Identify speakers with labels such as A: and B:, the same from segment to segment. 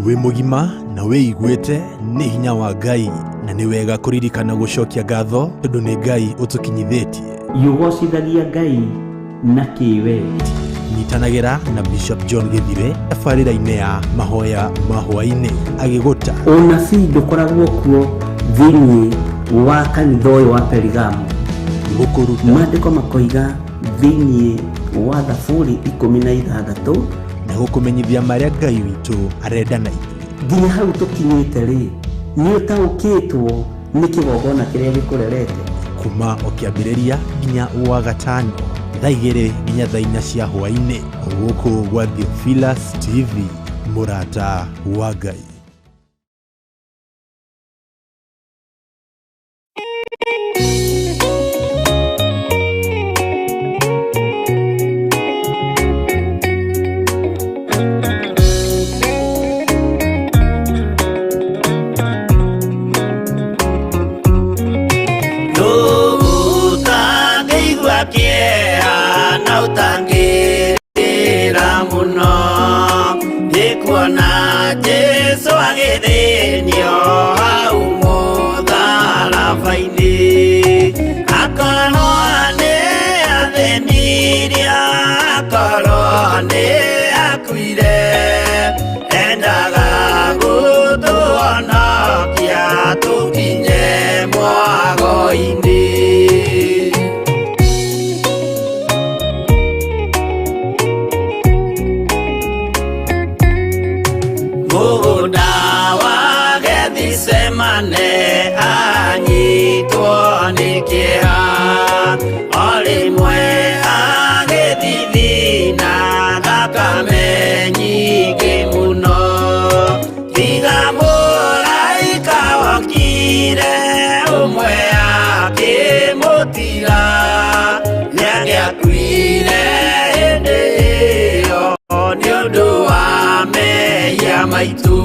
A: Wĩ mũgima na wĩiguĩte nĩ hinya wa Ngai, na nĩ wega kũririkana gũcokia ngatho tondũ nĩ Ngai ũtũkinyithĩtie.
B: Yũgocithagia Ngai na kĩ we?
A: Nyitanagĩra na Bishop John Gĩthire tabarĩra-inĩ ya mahoya ma hwaĩ-inĩ agĩgũta.
B: Ũnabii ndũkoragwo kuo thĩinĩ wa kanitha ũyũ wa Perigamo.
A: Gũkũruta.
B: Maandĩko makoiga thĩinĩ wa Thaburi 16.
A: Na gũkũmenyithia marĩa Ngai witũ arenda na ithuĩ.
B: Nginya hau tũkinyĩte rĩ, nĩ ũtaũkĩtwo nĩ kĩgongona kĩrĩa gĩkũrerete?
A: Kuma o kĩambĩrĩria nginya wa gatano thaa 2 nginya thaa 4 cia hwaĩ-inĩ, gũkũ gwa Theophilus TV, mũrata wa Ngai.
C: Ũtangĩigua kĩeha na ũtangĩrĩra mũno nĩ kuona Jesũ agĩthĩnio hau mũtharaba-inĩ, akorwo nĩ athĩnirie, akorwo nĩ akuire, endaga gũtũhonokia tũkinye mwago-inĩ. Mũgũnda wa Gethisemane anyitwo nĩ kĩeha, o rĩmwe agĩthithina thakame nyingĩ mũno, tiga mũraika wokire ũmwe akĩmũtiga, nĩangĩakuire hĩndĩ ĩyo nĩ ũndũ wa mehia maitũ.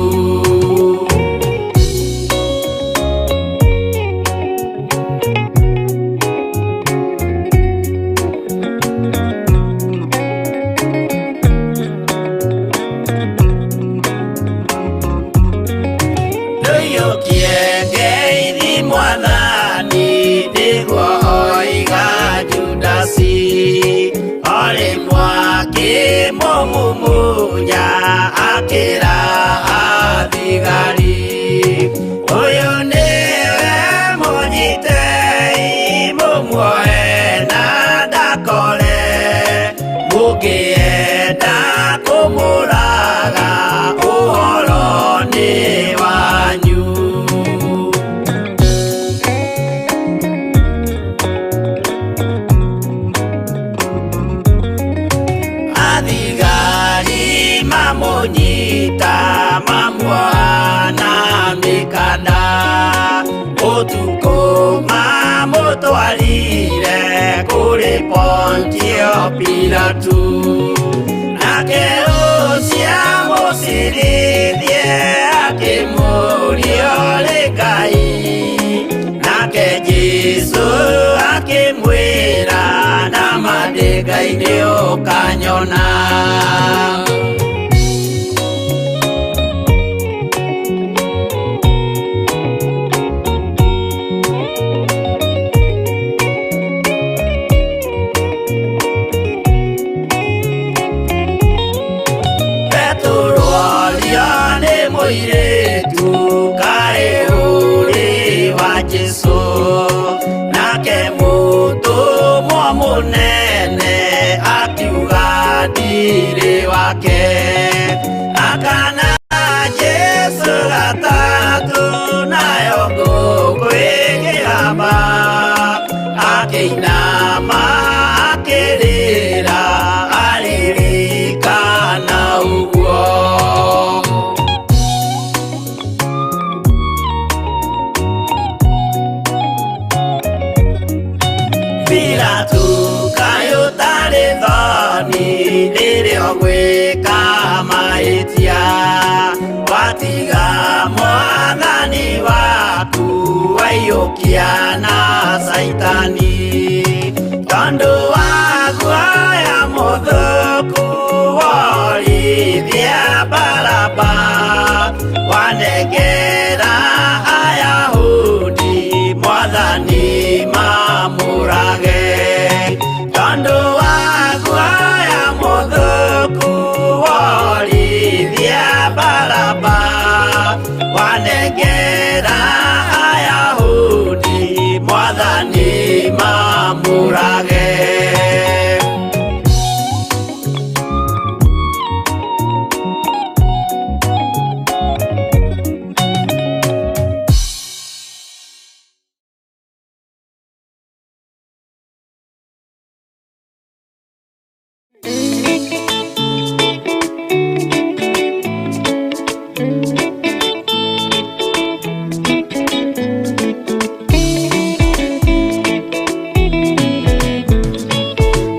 C: Ndũiyũkie ngeithi Mwathani, nĩguo oiga Judasi, o rĩmwe akĩmũmumunya akĩra athigari, ũyũ nĩwe mũnyitei mũmuoe na ndakore, mũngĩenda kũmũraga ũhoro nĩ wanyu. Athigari mamũnyita mamuoha na mĩkanda, ũtukũ mamũtwarire kũrĩ Pontio Pilatu, nake ũcio amũcirithie akĩmũũria ũrĩ Ngai, nake Jesũ akĩmwĩra nama ndĩ Ngai nĩ ũkanyona. Petero orio nĩ mũirĩtu kaĩ ũrĩ wa Jesũ, nake mũtũmwo mũnene akiuga ndirĩ wake, akana Jesũ gatatũ nayo ngũkũ ĩkĩgamba, akĩinama akĩrĩra aririkana ũguo. Pilatu kaĩ ũtarĩ thoni rĩrĩa ũgwĩka mahĩtia, watiga Mwathani waku waiyũkia na Caitani, tondũ wa guoya mũthũku worithia Baraba. Wanengera Ayahudi Mwathani mamũrage Tondũ wa guoya mũthũku worithia Baraba Wanengera Ayahudi Mwathani mamũrage.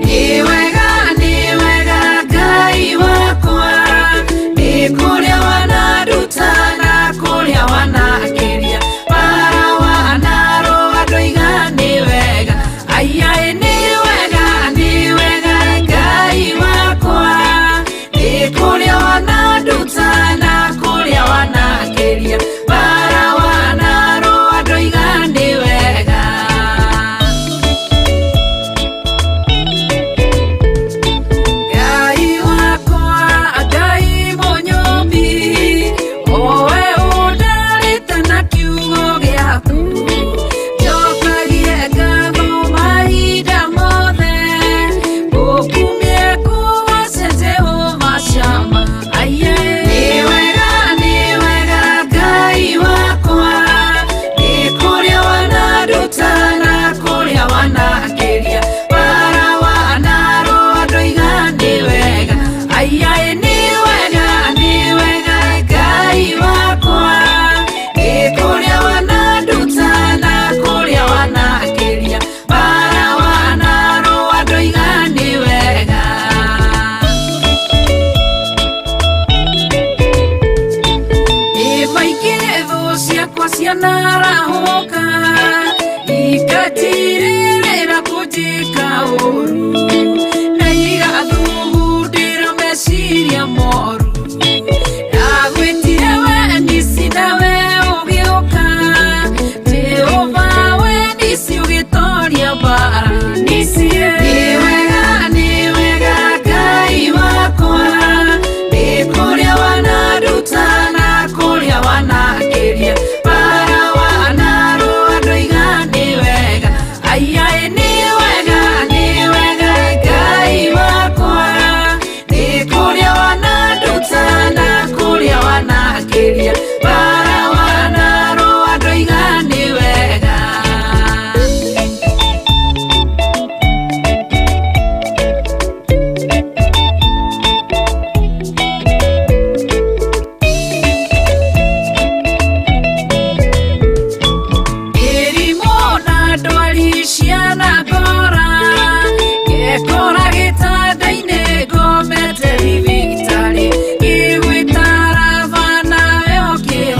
D: Nĩ wega Ngai wakwa, nĩ kũrĩa wananduta na kũrĩa wanakĩria, bara wanarũa ndoiga nĩ wega, aiyaĩ nĩ wega Ngai wakwa, nĩ kũrĩa wananduta na kũrĩa wanakĩria, bara wanarũa ndoiga nĩ wega. Ngai wakwa, Ngai mũnyũmbi, owe ũndarĩte na kiugo gĩaku, njokagie ngatho mahinda mothe, ngũkumie ngũgoce Jehova Shama. Aiye, nĩ wega Ngai wakwa, nĩ kũrĩa wananduta na kũrĩa wanakĩria, bara wanarũa ndoiga nĩ wega, aiyaĩ nĩ wega Ngai wakwa, nĩ kũrĩa wananduta na kũrĩa wanakĩria, bara wanarũa ndoiga nĩ wega. Ĩ maingĩ thũ ciakwa cianarahũka, ikatirĩrĩra kũnjĩka ũũru, na igathugundĩra meciria moru. Ndagwĩtire we nisi nawe ũgĩũka, Jehova we nisi ũgĩtoria mbara. Nisi nĩ wega Ngai wakwa, nĩ kũrĩa wananduta na kũrĩa wanakĩria, bara wanarũa ndoiga nĩ wega, aiyaĩ nĩ wega Ngai wakwa, nĩ kũrĩa wananduta na kũrĩa wanakĩria, bara wanarũa ndoiga nĩ wega. Mĩrimũ na ndwari cianangora, ngekora gĩtanda-inĩ ngomete thibitarĩ, ngĩgwĩta Raba nawe ũkĩhona.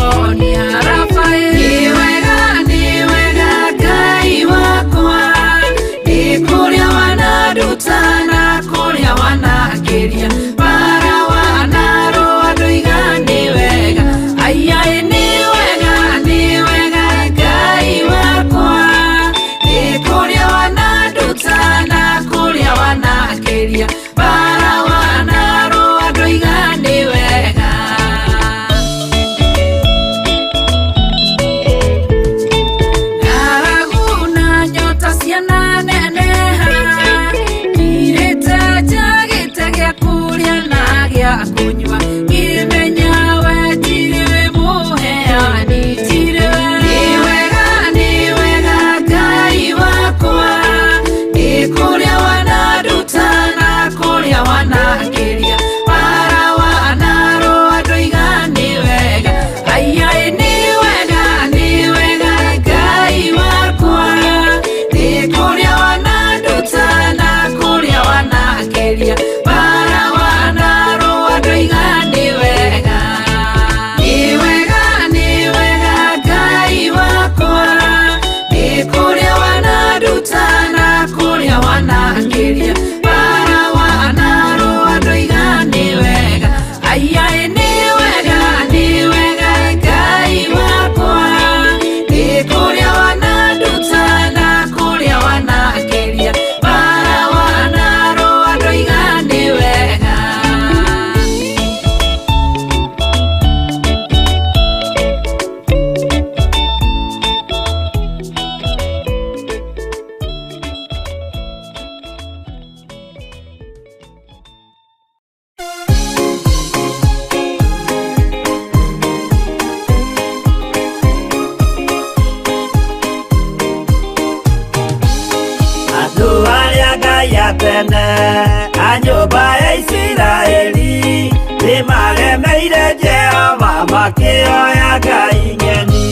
C: Makĩoya ngai ng'eni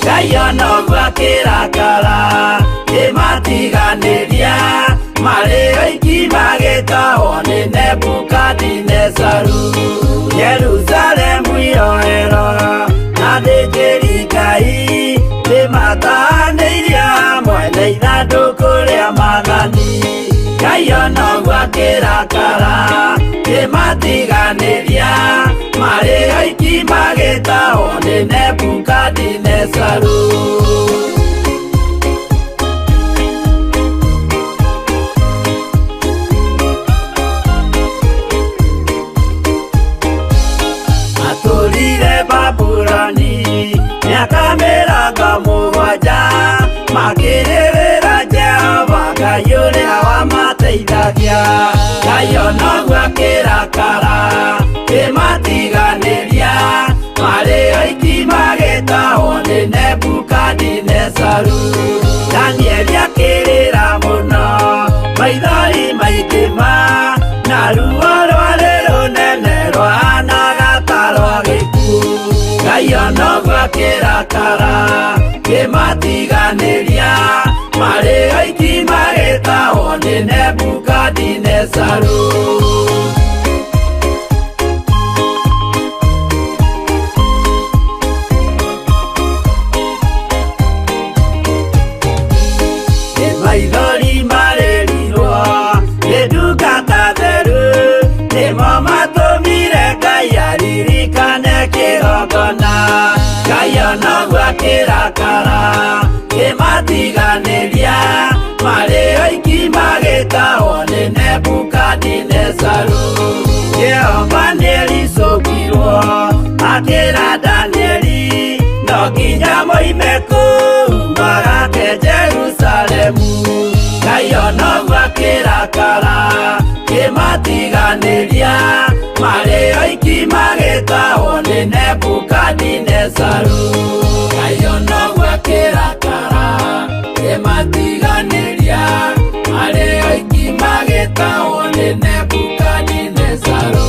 C: Ngai onoguo akĩrakara Kĩmatiganĩria marĩ oiki magĩtahwo nĩ Nebukadinezaru Yerusalemu iroero na thĩnjĩri Ngai nĩmatahanĩirio hamwe na ithandũkũ rĩa maathani Ngai onoguo akĩrakara kĩmatiganĩria marĩ oiki magĩtahwo nĩ Nebukadinezaru. Matũrire Babuloni mĩaka mĩrongo mũgwanja makĩrĩrĩra Jehova Ngai ũrĩa wamateithagia Ngai onoguo akĩrakara kĩmatiganĩria marĩ oiki magĩtahwo nĩ Nebukadinezaru Danieli akĩrĩra mũno maithori maingĩ ma na ruo rwarĩ rũnene rwahanaga ta rwa gĩkuũ Ngai onoguo akĩrakara kĩmatiganĩria marĩ oiki magĩtahwo nĩ Nebukadinezaru. Maithori marĩrirwo nĩ ndungata theru nĩmo matũmire Ngai aririkane kĩgongona Ngai onoguo akĩrakara kĩmatiganĩria marĩ oiki magĩtahwo nĩ Nebukadinezaru Jehova nĩericũkirwo akĩra Danieli no nginya moime kũu magake Jerusalemu Ngai onoguo akĩrakara kĩmatiganĩria marĩ oiki magĩtahwo nĩ Nebukadinezaru Ngai onoguo akĩrakara kĩmatiganĩria marĩ oiki magĩtahwo nĩ Nebukadinezaru.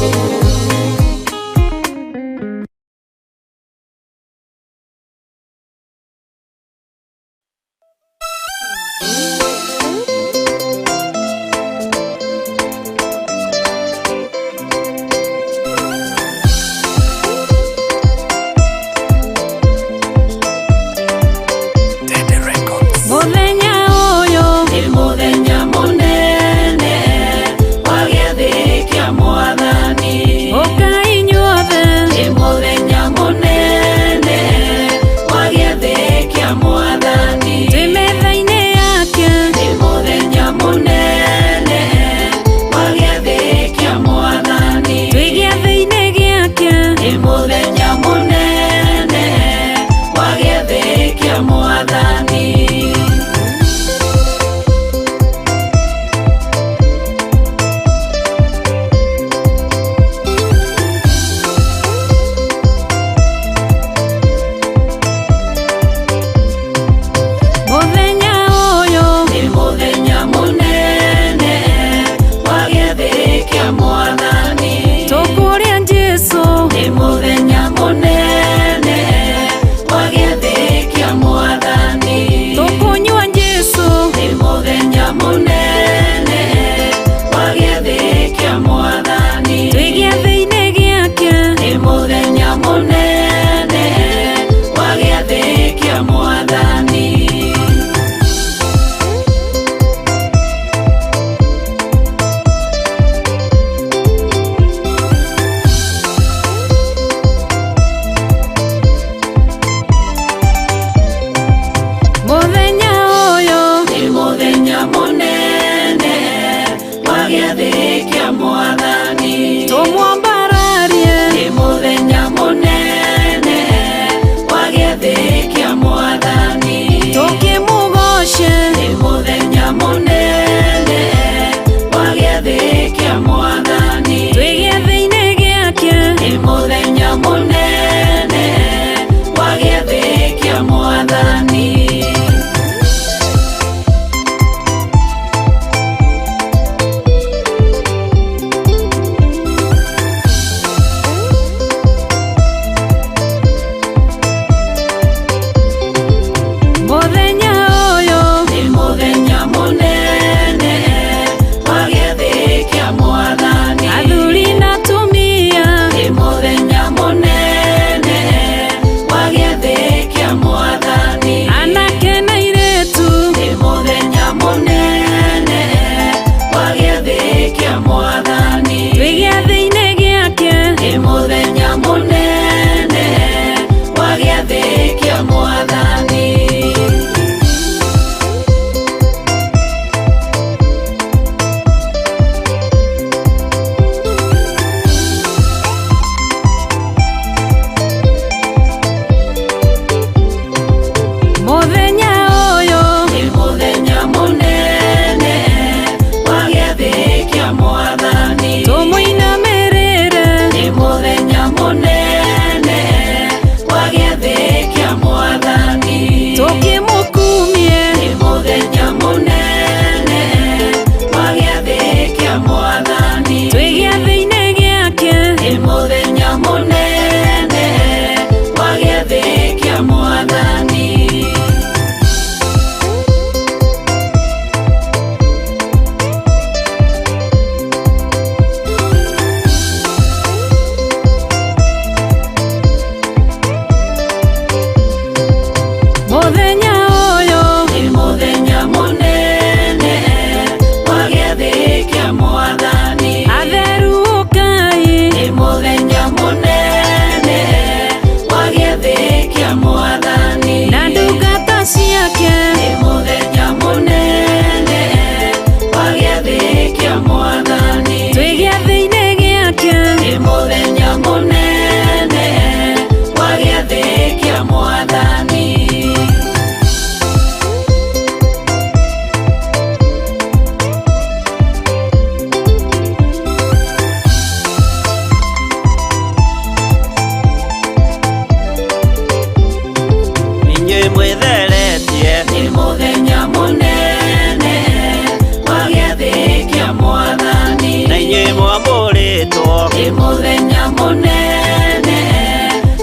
D: Nĩ mũthenya mũnene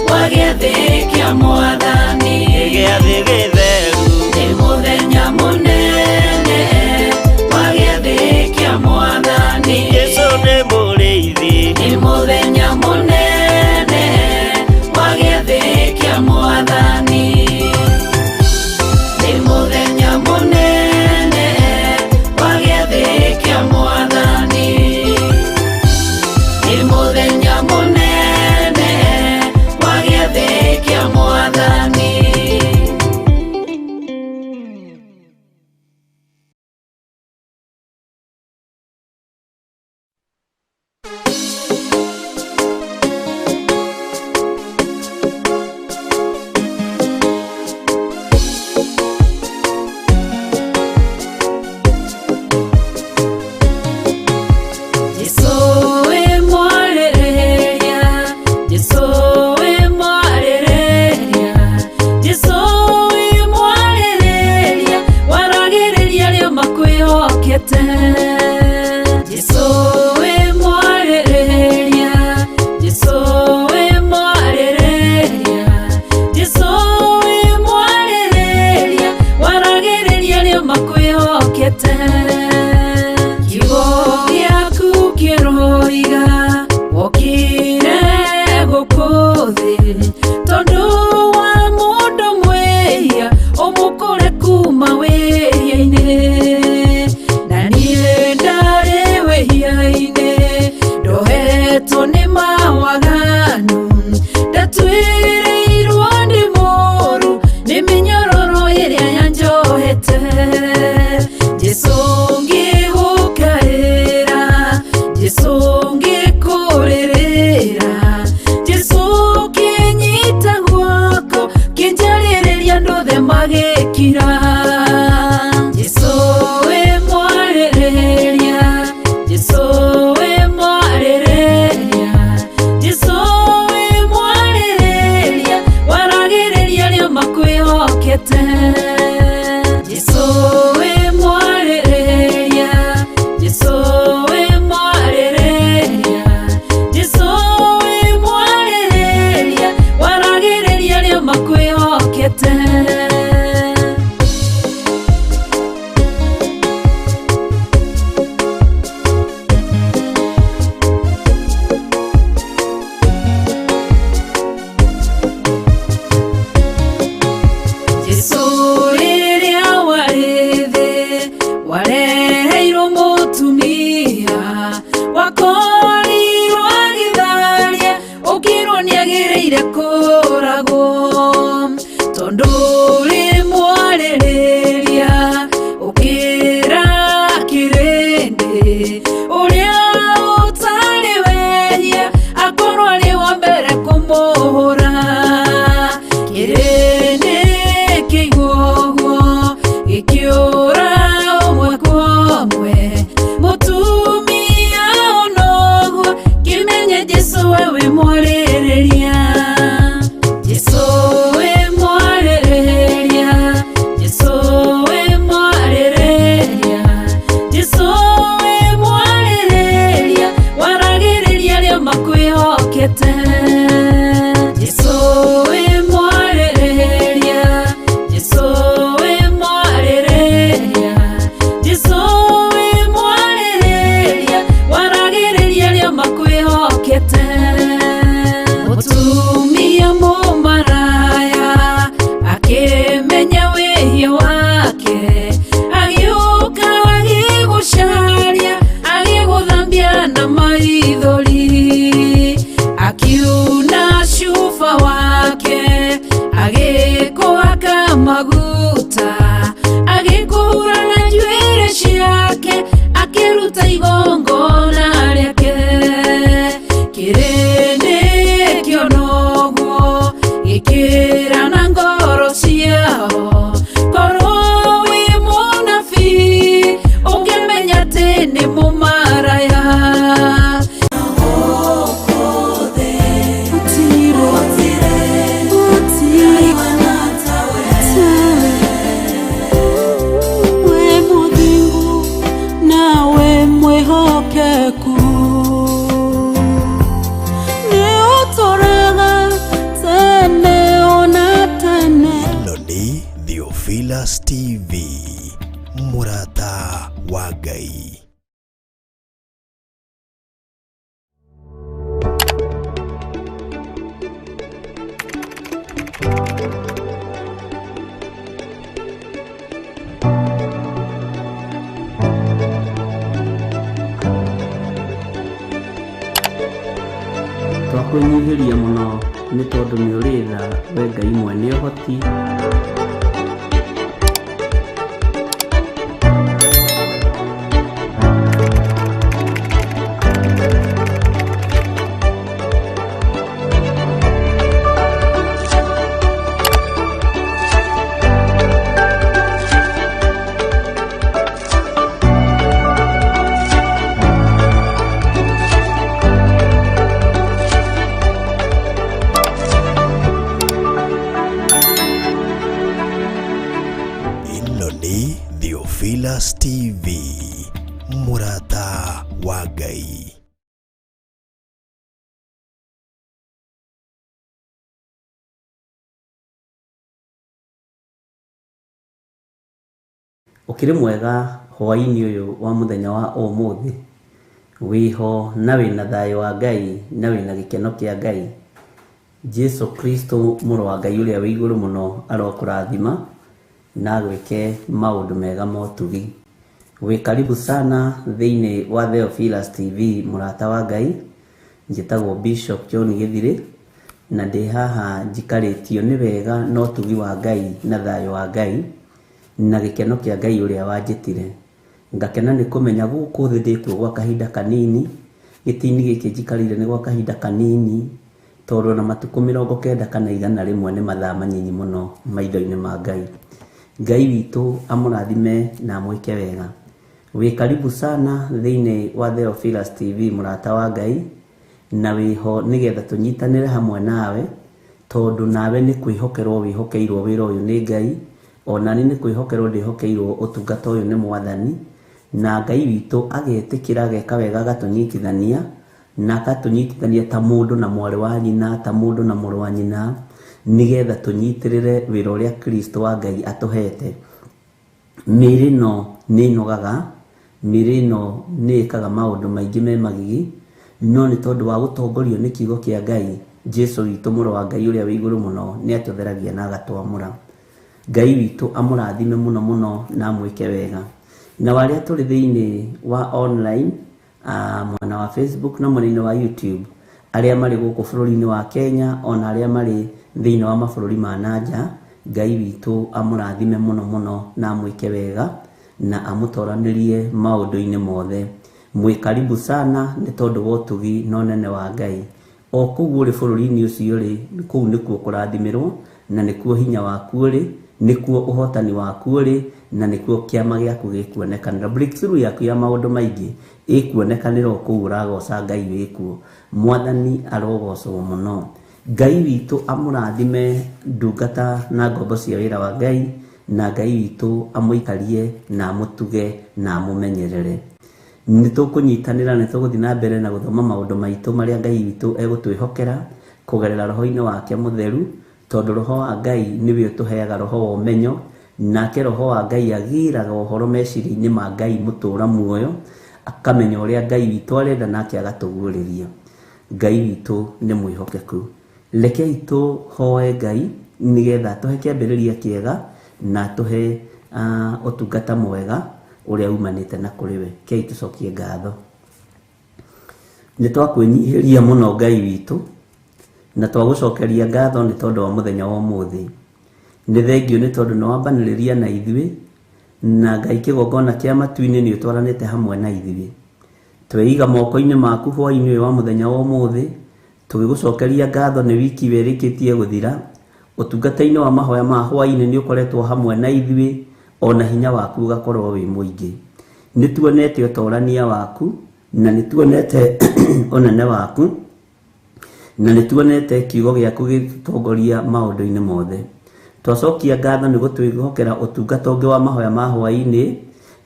D: wa gĩathĩ kĩa Mwathani.
C: Gĩathĩ gĩtheru.
D: Nĩ mũthenya mũnene wa gĩathĩ kĩa Mwathani.
C: Jesũ nĩ mũrĩithi.
D: Nĩ mũthenya mũnene wa gĩathĩ kĩa Mwathani. Nĩ mũthenya mũnene wa gĩathĩ kĩa Mwathani. Nĩ mũthenya mũnene wa gĩathĩ kĩa Mwathani. Jesũ wĩ mwarĩrĩria, Jesũ wĩ mwarĩrĩria, Jesũ wĩ mwarĩrĩria, waragĩrĩria arĩa makwĩhokete. Jesũ wĩ mwarĩrĩria, Jesũ wĩ mwarĩrĩria, Jesũ wĩ mwarĩrĩria, waragĩrĩria arĩa makwĩhokete. Kiugo gĩaku kĩroiga wokire gũkũ thĩ tondũ wa mũndũ mwĩhia ũmũkũre kuma wĩhia-inĩ, na niĩ ndarĩ wĩhia-inĩ ndohetwo nĩ mawaganu, ndatuĩrĩirwo nĩ mũũru nĩ mĩnyororo ĩrĩa yanjohete. Jesũ ngĩgũkaĩra, Jesũ ngĩkũrĩrĩra, Jesũ kĩnyita guoko kĩnjarĩrĩria andũ othe magĩkira. Jesũ wĩ mwarĩrĩria, Jesũ wĩ mwarĩrĩria, Jesũ wĩ mwarĩrĩria, waragĩrĩria arĩa makwĩhokete. Jesũ wĩ mwarĩrĩria, Jesũ wĩ mwarĩrĩria, Jesũ wĩ mwarĩrĩria, waragĩrĩria arĩa makwĩhokete. Jesũ rĩrĩa warĩ thĩ wareheirwo mũtumia wakorirwo agĩtharia ũkĩrwo nĩagĩrĩire kũragwo, tondũ ũrĩ mwarĩrĩria ũkĩra kĩrĩndĩ ũrĩa ũtarĩ wehia akorwo arĩ wa mbere kũmũhũra. Kĩrĩndĩ kĩigua ũguo gĩkĩũra ũmwe kwa ũmwe, mũtumia ona ũguo kĩmenye Jesũ we wĩ mwarĩrĩria. Jesũ wĩ mwarĩrĩria, Jesũ wĩ mwarĩrĩria, Jesũ wĩ mwarĩrĩria, waragĩrĩria arĩa makwĩhokete. Jesũ wĩ mwarĩrĩria, Jesũ wĩ mwarĩrĩria, Jesũ wĩ mwarĩrĩria, waragĩrĩria arĩa makwĩhokete. Mũtumia mũmaraya akĩmenya wĩhia wake, agĩũka agĩgũcaria, agĩgũthambia na maithori, akiuna cuba wake, agĩkũhaka maguta, agĩkũhura na njuĩrĩ ciake, akĩruta igongona rĩake. Kĩrĩndĩ kĩona ũguo gĩkĩra na ngoro ciao, korwo wĩ mũnabii ũngĩmenya atĩ nĩ mũmaraya.
E: We mũthingu na we mwĩhokeku.
A: Theophilus TV, mũrata wa Ngai.
B: Twakwĩnyihĩria mũno nĩ tondũ nĩ ũrĩ tha we Ngai mwene ũhoti.
A: Ĩno nĩ Theophilus TV, mũrata wa Ngai.
B: Ũkĩrĩ mwega hwaĩ-inĩ ũyũ wa mũthenya wa ũmũthĩ, wĩho na wĩna thayũ wa Ngai na wĩna gĩkeno kĩa Ngai. Jesu Kristo mũrũ wa Ngai ũrĩa wĩ igũrũ mũno arokũrathima na agwĩke maũndũ mega ma ũtugi. Wĩ karibu sana thĩinĩ wa Theophilus TV mũrata wa Ngai. Njĩtagwo Bishop John Gĩthirĩ na ndĩ haha njikarĩtio nĩ wega na ũtugi wa Ngai na thayũ wa Ngai na gĩkeno kĩa Ngai ũrĩa wanjĩtire. Ngakena nĩ kũmenya gũkũ thĩ ndĩkuo gwa kahinda kanini, gĩtĩ-inĩ gĩkĩ njikarĩire nĩ gwa kahinda kanini, tondũ ona matukũ 90 kana 100 nĩ mathaa manyinyi mũno maitho-inĩ ma Ngai. Ngai witũ amũrathime na amwĩke wega. Wĩ karibu sana thĩinĩ wa Theophilus TV mũrata wa Ngai, na wĩho nĩgetha tũnyitanĩre hamwe nawe, tondũ nawe nĩ kwĩhokerwo wĩhokeirwo wĩra ũyũ nĩ Ngai, onani nĩ kwĩhokerwo ndĩhokeirwo ũtungata ũyũ nĩ Mwathani, na Ngai witũ agetĩkĩra ageka wega agatũnyitithania, na akatũnyitithania ta mũndũ na mwarĩ wa nyina, ta mũndũ na mũrũ wa nyina, nĩgetha tũnyitĩrĩre wĩra ũrĩa Kristo wa Ngai atũhete. Mĩĩrĩ ĩno nĩ ĩnogaga, mĩĩrĩ ĩno nĩ ĩkaga maũndũ maingĩ me magigi, no nĩ tondũ wa gũtongorio nĩ kiugo kĩa Ngai, Jesu witũ mũrũ wa Ngai ũrĩa wĩ igũrũ mũno nĩ atũtheragia na agatwamũra. Ngai witũ amũrathime mũno mũno na amwĩke wega. Na arĩa tũrĩ thĩinĩ wa online, mwena wa Facebook na mwena-inĩ wa YouTube, arĩa marĩ gũkũ bũrũri-inĩ wa Kenya ona arĩa marĩ thĩinĩ wa mabũrũri ma nanja, Ngai witũ amũrathime mũno mũno na amwĩke wega na amũtoranĩrie maũndũ-inĩ mothe. Mwĩ karibu sana nĩ tondũ wa ũtugi na ũnene wa Ngai. O kũu ũrĩ bũrũri-inĩ ũcio rĩ, kũu nĩkuo kũrathimĩrwo na nĩkuo hinya waku ũrĩ, nĩkuo ũhotani waku ũrĩ, na nĩkuo kĩama gĩaku gĩkuonekanĩra. Breakthrough yaku ya maũndũ maingĩ ĩkuonekanĩra o kũu ũragoca Ngai wĩkuo. Mwathani arogocwo mũno. Ngai witũ amũrathime ndungata na ngombo cia wĩra wa Ngai, na Ngai witũ amũikarie na amũtuge na amũmenyerere. Nĩ tũkũnyitanĩra, nĩ tũgũthiĩ na mbere na gũthoma maũndũ maitũ marĩa Ngai witũ egũtwĩhokera kũgerera roho-inĩ wake mũtheru, tondũ roho wa Ngai nĩwe ũtũheaga roho wa ũmenyo, nake roho wa Ngai agĩraga ũhoro meciria-inĩ ma Ngai mũtũra muoyo, akamenya ũrĩa Ngai witũ arenda nake agatũguũrĩria. Ngai witũ nĩ mwĩhokeku. Rekei tũhoe Ngai nĩgetha atũhe kĩambĩrĩria kĩega na atũhe ũtungata mwega ũrĩa umanĩte na kũrĩ we. Kei tũcokie ngatho. Nĩ twakwĩnyihĩria mũno Ngai witũ na twagũcokeria ngatho nĩ tondũ wa mũthenya wa ũmũthĩ. Nĩ thengio nĩ tondũ nĩ wambanĩrĩria na ithuĩ, na Ngai kĩgongona kĩa matu-inĩ nĩ ũtwaranĩte hamwe na ithuĩ. Tweiga moko-inĩ maku hwaĩ-inĩ ũyũ wa mũthenya wa ũmũthĩ, tũgĩgũcokeria ngatho nĩ wiki ĩyo ĩrĩkĩtie gũthira. Ũtungata-inĩ wa mahoya ma hwaĩ-inĩ nĩ ũkoretwo hamwe na ithuĩ, ona hinya waku ũgakorwo wĩ mũingĩ. Nĩ tuonete ũtorania waku, na nĩ tuonete ũnene waku, na nĩ tuonete kiugo gĩaku gĩgĩtũtongoria maũndũ-inĩ mothe. Twacokia ngatho nĩ gũtwĩhokera ũtungata ũngĩ wa mahoya ma hwaĩ-inĩ,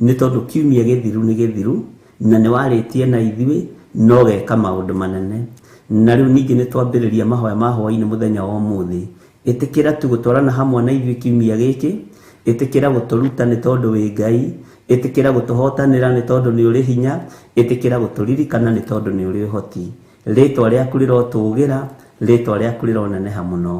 B: nĩ tondũ kiumia gĩthiru nĩ gĩthiru, na nĩ warĩtie na ithuĩ na ũgeka maũndũ manene. Na rĩu ningĩ nĩ twambĩrĩria mahoya ma hwaĩ-inĩ mũthenya wa ũmũthĩ. Ĩtĩkĩra tu gũtwarana hamwe na ithuĩ kiumia gĩkĩ, Ĩtĩkĩra gũtũruta nĩ tondũ wĩ Ngai, ĩtĩkĩra gũtũhotanĩra nĩ tondũ nĩ ũrĩ hinya, ĩtĩkĩra gũtũririkana nĩ tondũ nĩ ũrĩ ũhoti. Rĩtwa rĩaku rĩrotũgĩra, rĩtwa rĩaku rĩroneneha mũno.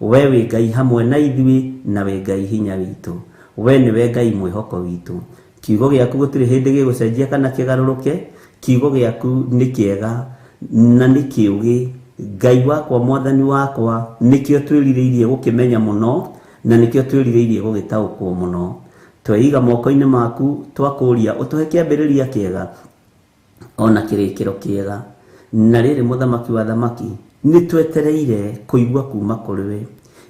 B: We wĩ Ngai hamwe na ithuĩ na wĩ Ngai hinya witũ. We nĩwe Ngai mwĩhoko witũ. Kiugo gĩaku gũtirĩ hĩndĩ gĩgũcenjia kana kĩgarũrũke, kiugo gĩaku nĩ kĩega na nĩ kĩũgĩ. Ngai wakwa, mwathani wakwa, nĩkĩo twĩrirĩirie gũkĩmenya mũno na nĩkĩo twĩrirĩirie gũgĩtaũkwo mũno. Tweiga moko-inĩ maku, twakũria ũtũhe kĩambĩrĩria kĩega ona kĩrĩkĩro kĩega. Na rĩrĩ, mũthamaki wa thamaki, nĩ twetereire kũigua kuma kũrĩ we,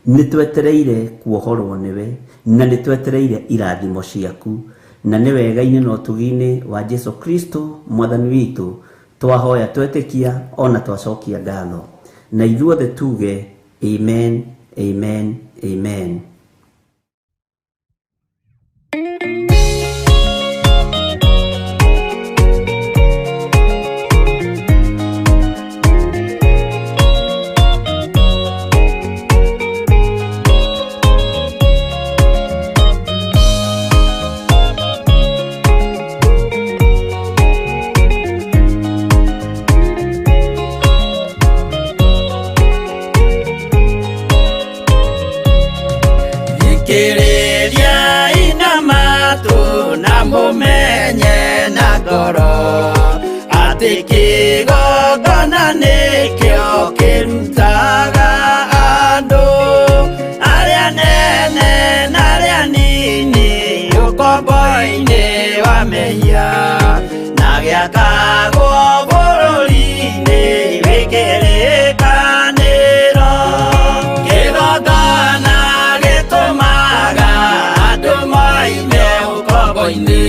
B: nĩ twetereire kuohorwo nĩwe, na nĩ twetereire irathimo ciaku. Na nĩ wega-inĩ na ũtugi-inĩ wa Jesu Kristo mwathani witũ twahoya, twetĩkia ona twacokia ngatho, na ithuothe tuge amen, amen, amen.
C: Thikĩrĩria ina matũ na mũmenye na ngoro atĩ kĩgongona nĩkĩo kĩrutaga andũ arĩa nene na arĩa nini ũkombo-inĩ wa mehia na gĩakagwo bũrũri-inĩ wĩ kĩrĩkanĩro. Kĩgongona gĩtũmaga andũ moime ũkombo-inĩ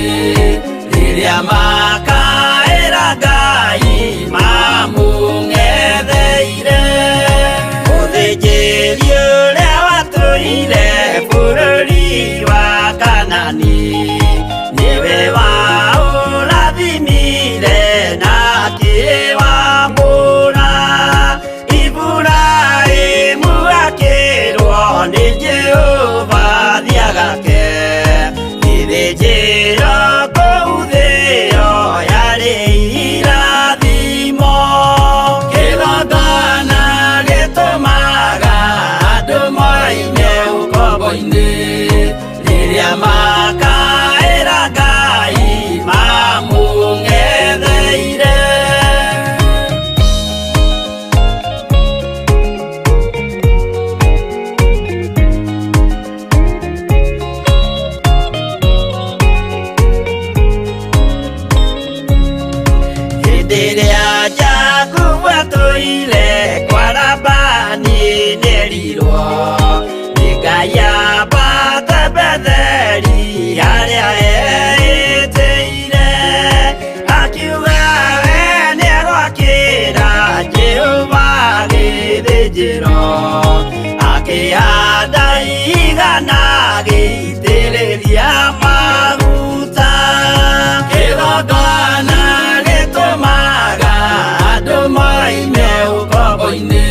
C: rĩrĩa makaĩra Ngai mamũng'etheire. Mũthĩnjĩri ũrĩa watũire bũrũri wa Kanani nĩwe waũrathimire na akĩwamũra. Iburahĩmu akĩrwo nĩ Jehova thiagake gĩthĩnjĩro kũu thĩo yarĩ irathimo. Kĩgongona gĩtũmaga andũ moime ũkombo-inĩ rĩrĩa makaĩra Ngai mamũng'etheire. Hĩndĩ ĩrĩa Jakubu atũire kwa Labani nĩerirwo nĩ Ngai ambate Betheli harĩa eĩtĩire, akiuga we nĩegwakĩra Jehova gĩthĩnjĩro, akĩhanda igana agĩitĩrĩria maguta. Kĩgongona gĩtũmaga andũ moime ũkombo-inĩ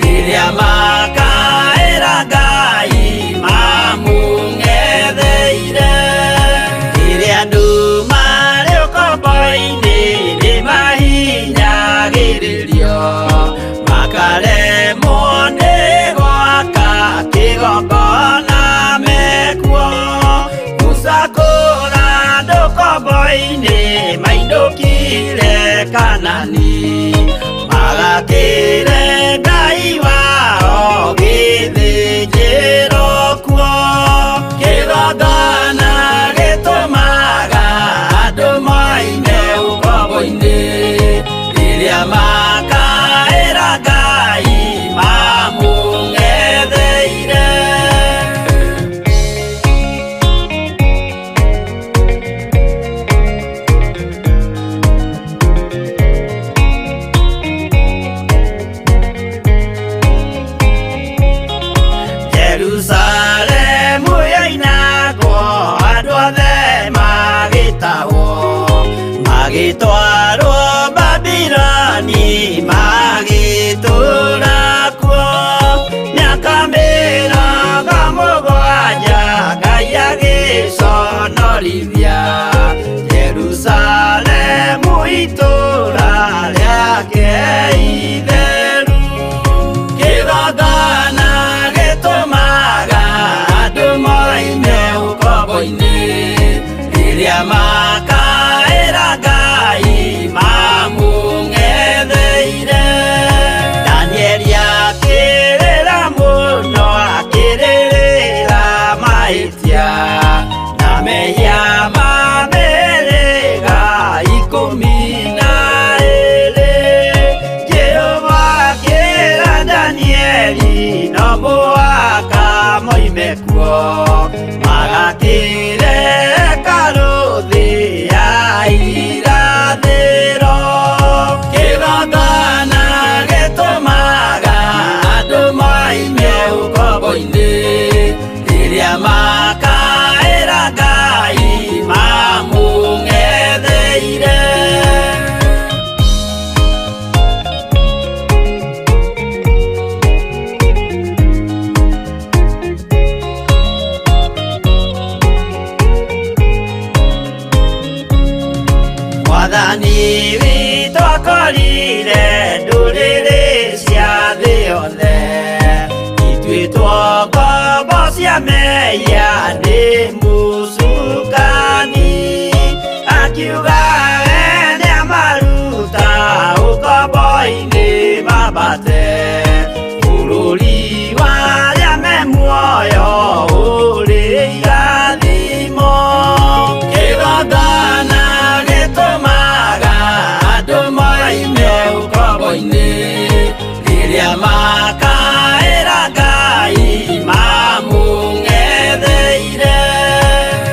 C: rĩrĩa makaĩra Ngai mamũng'etheire. Rĩrĩa andũ marĩ ũkombo-inĩ nĩmahinyagĩrĩrio, makaremwo nĩ gwaka kĩgongona mekuo. Musa kũra andũ ũkombo-inĩ mainũkire Kanani, magakĩre Ngai wao gĩthĩnjĩro kuo. Kĩgongona gĩtũmaga andũ moime ũkombo-inĩ rĩrĩa makaĩra Ngai mamũng'etheire. Jerusalemu yoinagwo andũ othe magĩtahwo, magĩtwarwo Babiloni magĩtũũra kuo mĩaka mĩrongo mũgwanja. gũconyorithia Jerusalemu itũũra rĩake itheru. Kĩgongona gĩtũmaga andũ moime ũkombo-inĩ, rĩrĩa makaĩra Ngai mamũng'etheire. Danieli akĩrĩra mũno, akĩrĩrĩra mahĩtia na mehia ma mĩhĩrĩga 12. Jehova akĩra Danieli no mũhaka moime kuo, magakĩre hekarũ thĩ ya irathĩro. Kĩgongona gĩtũmaga andũ moime ũkombo-inĩ, rĩrĩa makaĩra Ngai mamũng'etheire. Mwathani witũ akorire ndũrĩrĩ cia thĩ yothe, ituĩtwo ngombo cia mehia nĩ mũcukani. Akiuga we nĩamaruta ũkombo-inĩ mambate bũrũri wa arĩa me muoyo ũrĩ irathimo. Kĩgongona gĩtũmaga andũ moime ũkombo-inĩ, rĩrĩa makaĩra Ngai mamũng'etheire.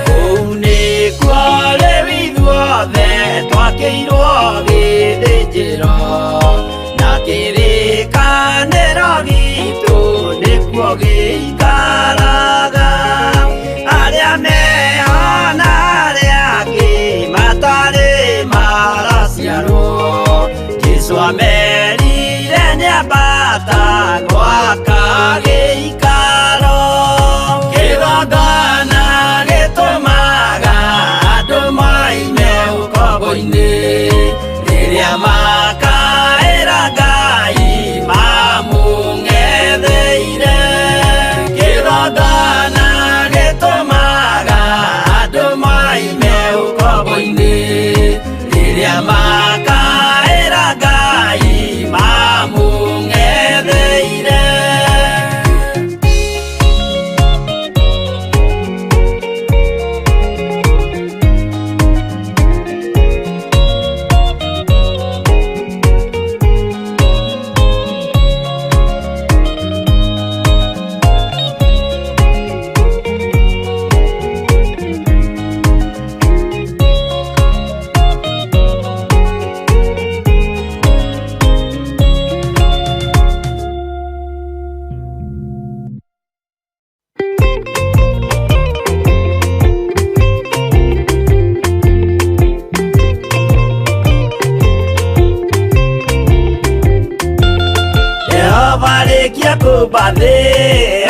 C: Kũu nĩkuo rĩu ithuothe twakĩirwo gĩthĩnjĩro, na kĩrĩkanĩro gitũ nĩkuo gĩikaraga. Arĩa meho na arĩa angĩ matarĩ maraciarwo, Jesũ amerire nĩambata gwaka gĩikaro. Kĩgongona gĩtũmaga andũ moime ũkombo-inĩ, rĩrĩa makaĩra Ngai mamũng'etheire. Kĩgongona gĩtũmaga andũ moime ũkombo-inĩ, rĩrĩa makaĩra Ngai mamũng'etheire. Jehova arĩkia kũmba thĩ,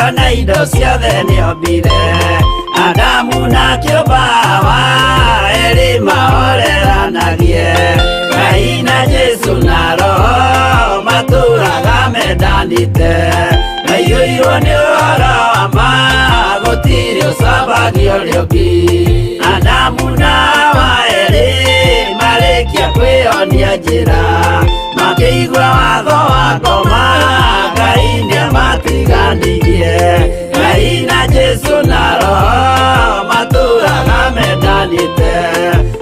C: ona indo ciothe nĩombire. Adamu na kĩũmba Hawa, erĩ mahoreranagie. Ngai na Jesũ na Roho matũraga mendanĩte. Maiyũirwo nĩ ũhoro wa ma, gũtirĩ ũcambagia ũrĩa ũngĩ. Adamu na Hawa erĩ marĩkia kwĩyonia njĩra, makĩigua watho wa ngoma, Ngai nĩamatiganirie. Ngai na Jesũ na Roho matũraga mendanĩte.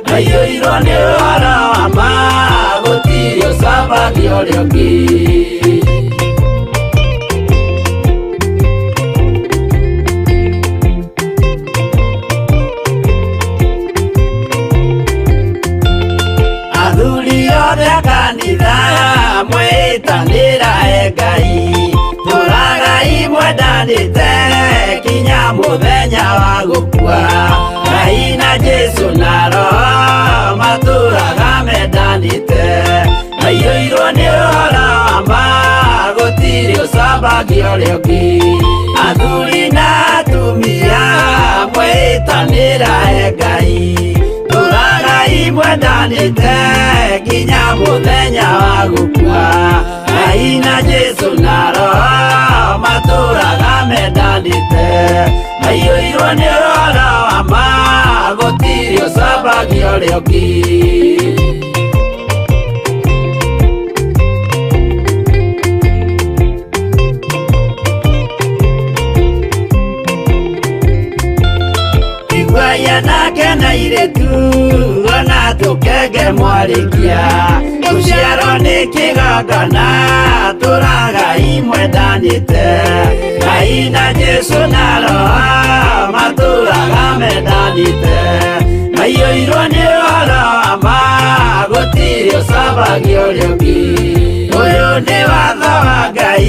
C: Maiyũirwo nĩ ũhoro wa ma, gũtirĩ ũcambagia ũrĩa ũngĩ. Athuri othe a kanitha mwĩtanĩra e Ngai, tũragai mwendanĩte kinya mũthenya wa gũkua. Ngai na Jesũ na Roho matũraga mendanĩte, maiyũirwo nĩ ũhoro wa ma, gũtirĩ ũcambagia ũrĩa ũngĩ. Athuri na atumia mwĩtanĩra Mũthaithĩrae Ngai tũragai mwendanĩte nginya mũthenya wa gũkua. Ngai na Jesũ na Roho matũraga mendanĩte, maiyũirwo nĩ ũhoro wa ma, gũtirĩ ũcambagia ũrĩa ũngĩ. Nake na irĩtu ona tũkenge mwarĩkia, rũciaro nĩ kĩgongona tũragai mwendanĩte. Ngai na Jesũ na Roho matũraga mendanĩte, maiyũirwo nĩ ũhoro wa ma, gũtirĩ ũcambagia ũrĩa ũngĩ. Ũyũ nĩ watho wa Ngai,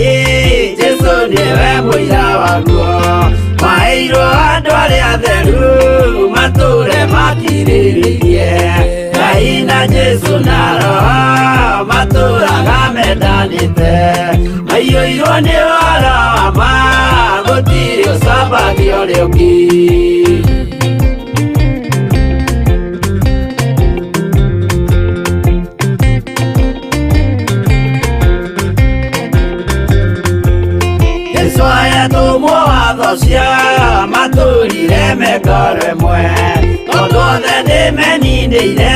C: Jesũ nĩwe mũira waguo, maheirwo andũ arĩa atheru matũre makirĩrĩirie. Ngai na Jesũ na Roho matũraga mendanĩte, maiyũirwo nĩ ũhoro wa ma, gũtirĩ ũcambagia ũrĩa ũngĩ. Jesũ ayatũmwo watho cia matũrire mengoro ĩmwe, tondũ othe nĩmeninĩire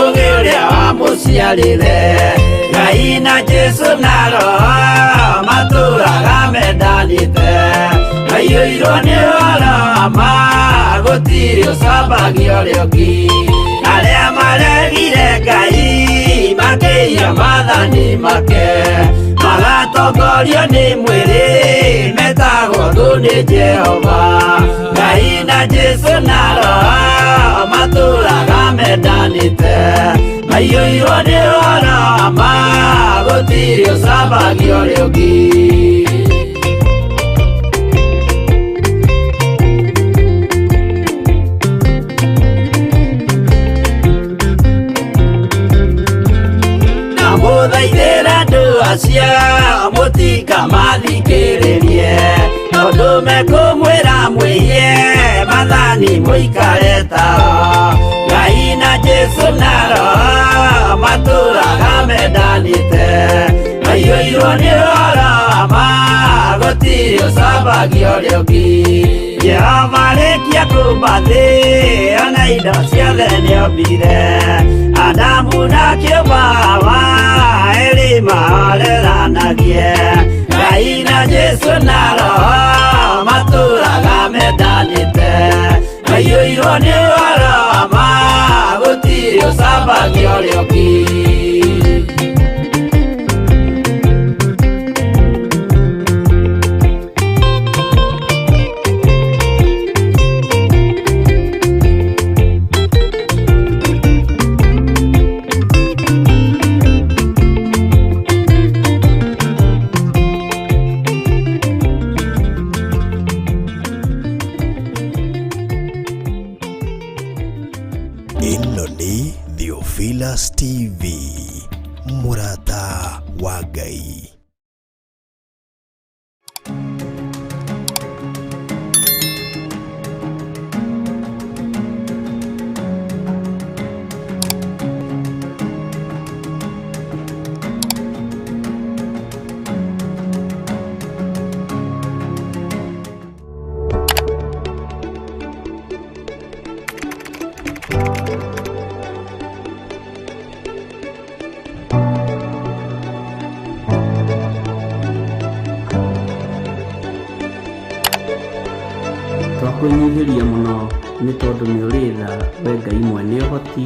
C: ũgĩ ũrĩa wamũciarire. Ngai na Jesũ na Roho matũraga mendanĩte, maiyũirwo nĩ ũhoro wa ma, gũtirĩ ũcambagia ũrĩa ũngĩ. Arĩa maregire Ngai makĩiya maathani make, magatongorio nĩ mwĩrĩ metagwo thũ nĩ Jehova. Ngai na Jesũ na Roho matũraga mendanĩte, maiyũirwo nĩ ũhoro wa ma, gũtirĩ ũcambagia ũrĩa ũngĩ. Mũthaithĩra andũ acio mũtikamathikĩrĩrie, tondũ mekũmwĩra mwĩhie maathani mũikare tao. Ngai na Jesũ na Roho matũraga mendanĩte, maiyũirwo nĩ ũhoro wa ma, gũtirĩ ũcambagia ũrĩa ũngĩ. Jehova arĩkia kũmba thĩ ona indo ciothe nĩombire, Adamu na kĩũmba Hawa erĩ mahoreranagie. Ngai na Jesũ na Roho matũraga mendanĩte, maiyũirwo nĩ ũhoro wa ma, gũtirĩ ũcambagia ũrĩa ũngĩ.
A: Ĩno nĩ Theophilus TV, mũrata wa Ngai.
B: Twakwĩnyihĩria mũno nĩ tondũ nĩ ũrĩ tha we Ngai mwene ũhoti.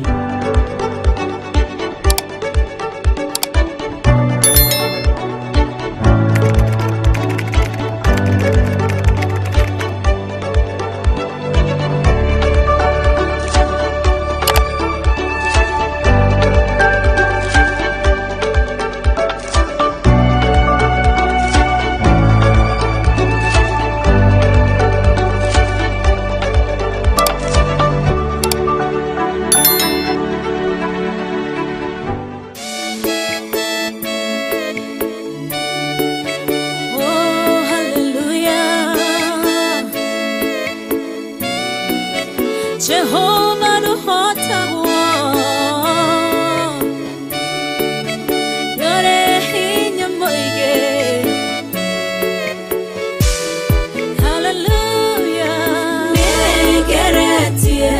D: Jehova ndũhotagwo ndũrĩ hinya mũingĩ. Hallelujah.
C: Nĩngeretie,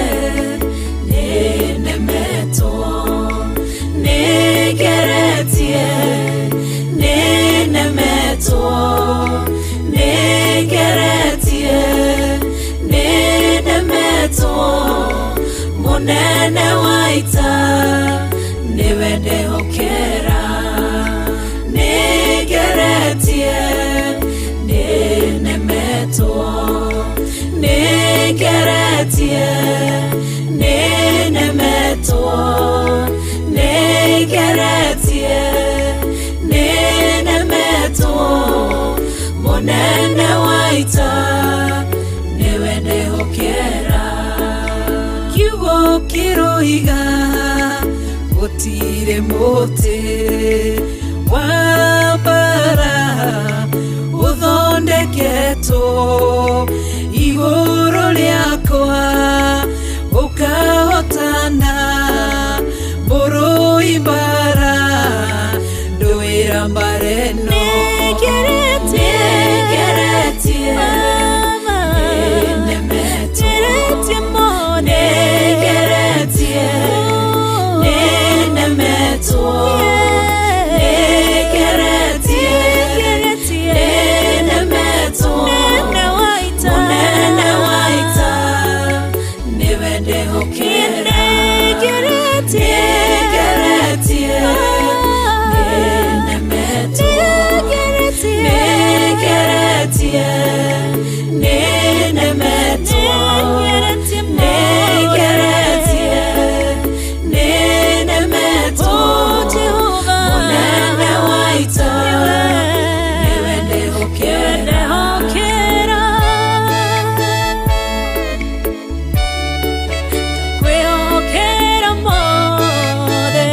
C: nĩnemetwo, nĩngeretie, nĩnemetwo, nĩngeretie, nĩnemetwo, mũnene wa ita nĩwe ndehokera. Nĩngeretie, nĩnemetwo, nĩngeretie, nĩnemetwo, nĩngeretie, nĩnemetwo, mũnene wa ita nĩwe ndehokera.
D: Kiugo kĩroiga gũtirĩ mũtĩ wa mbara ũthondeketwo igũrũ rĩakwa ũkahotana mũrũi mbara ndũĩra mbara ĩno.
C: Nĩngeretie, nĩnemetwo, nĩngeretie, nĩnemetwo, nĩngeretie, nĩnemetwo, mũnene wa ita nĩwe ndehokera. Nĩngeretie, nĩnemetwo, nĩngeretie, nĩnemetwo, nĩngeretie, nĩnemetwo, mũnene wa ita nĩwe ndehokera.
D: Kwĩhokera mothe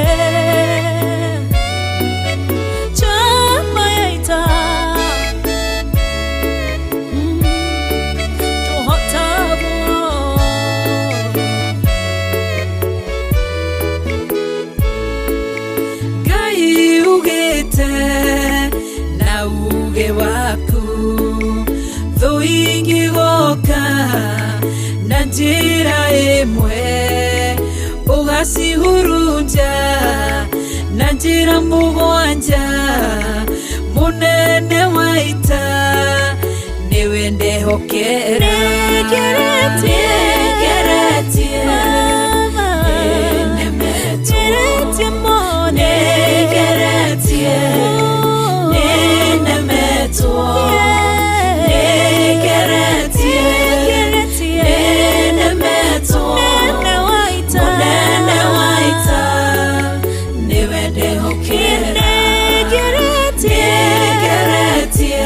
D: chama ya ita tũhotagwo. Ngai ugĩte na uge waku thũ ingĩgoka na njĩra ĩmwe ũgacihurunja na njĩra mũgwanja mũnene wa ita nĩwe ndehokera.
C: Nĩngeretie, nĩnemetwo, nĩngeretie, nĩnemetwo, nĩngeretie, nĩnemetwo, mũnene wa ita nĩwe ndehokera. Nĩngeretie,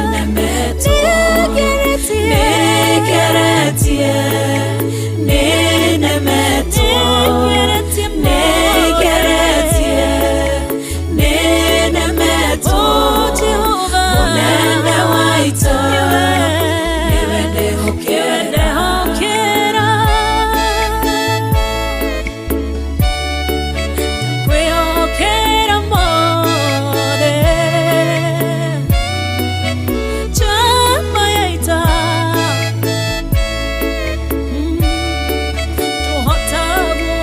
C: nĩnemetwo, nĩngeretie, nĩnemetwo, nĩngeretie, nĩnemetwo, mũnene wa ita nĩwe ndehokera.
D: Kwĩhokera mothe chama ya ita tũhotagwo.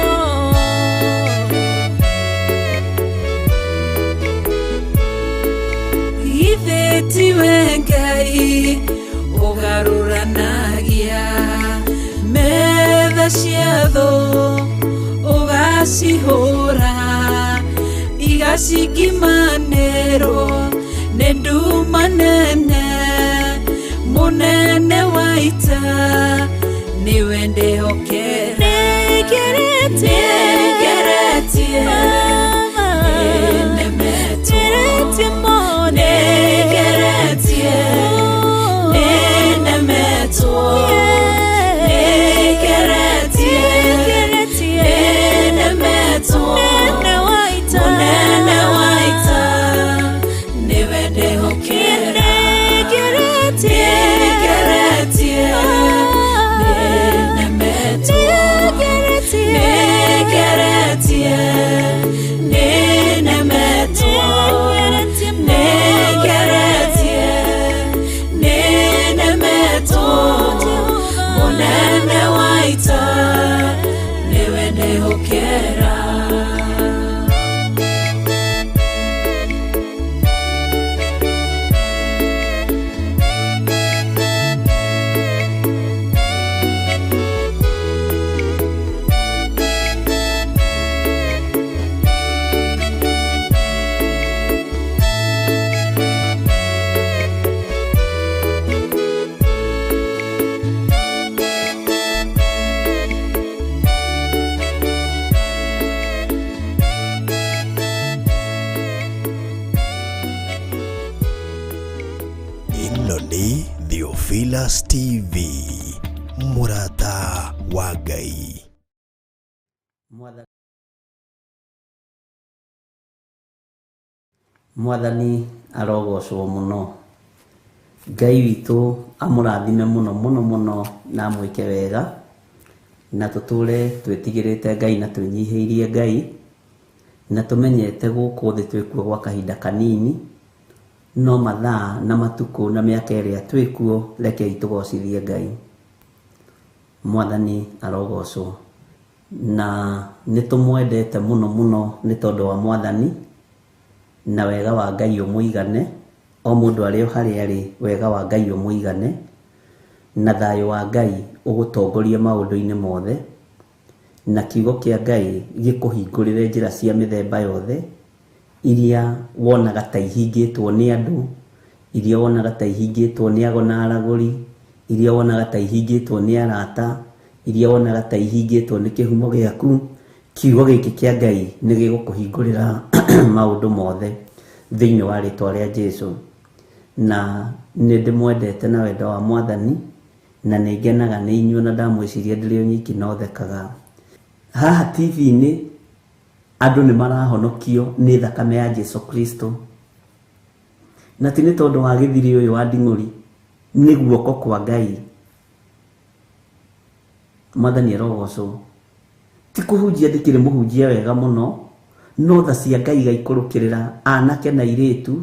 D: Ithe tiwe Ngai ũgarũranagia metha cia thũ ũgacihũra igacikimanĩrwo nĩ nduma nene mũnene wa ita nĩwe ndehokera.
C: Nĩngeretie, nĩnemetwo, nĩngeretie, nĩnemetwo, nĩngeretie, nĩnemetwo, mũnene wa ita nĩwe ndehokera.
E: Ĩno nĩ Theophilus TV, mũrata wa Ngai.
B: Mwathani arogocwo mũno. Ngai witũ amũrathime mũno mũno mũno na amwĩke wega, na tũtũre twĩtigĩrĩte Ngai na twĩnyihĩirie Ngai, na tũmenyete gũkũ thĩ twĩkuo gwa kahinda kanini, no mathaa na matukũ na mĩaka ĩrĩa twĩkuo rekei tũgocithie Ngai. Mwathani arogocwo. Na nĩ tũmwendete mũno mũno nĩ tondũ wa Mwathani, na wega wa Ngai ũmũigane, o mũndũ arĩ o harĩa arĩ, wega wa Ngai ũmũigane, na thayũ wa Ngai ũgũtongorie maũndũ-inĩ mothe, na kiugo kĩa Ngai gĩkũhingũrĩre njĩra cia mĩthemba yothe, iria wonaga ta ihingĩtwo nĩ andũ, iria wonaga ta ihingĩtwo nĩ ago na aragũri, iria wonaga ta ihingĩtwo nĩ arata, iria wonaga ta ihingĩtwo nĩ kĩhumo gĩaku. Kiugo gĩkĩ kĩa Ngai nĩ gĩgũkũhingũrĩra maũndũ mothe thĩinĩ wa rĩtwa rĩa Jesũ. Na nĩ ndĩmwendete na wendo wa Mwathani, na nĩ ngenaga nĩ inyuĩ, na ndamwĩciria ndĩrĩ o nyiki no thekaga. Haha TV-inĩ andũ nĩ marahonokio nĩ thakame ya Jesũ Kristo, na ti nĩ tondũ wa gĩthiri ũyũ wa nding'ũri, nĩ guoko kwa Ngai. Mwathani arogocwo. Ti kũhunjia ndĩkĩrĩ mũhunjia wega mũno, no tha cia Ngai igaikũrũkĩrĩra anake na airĩtu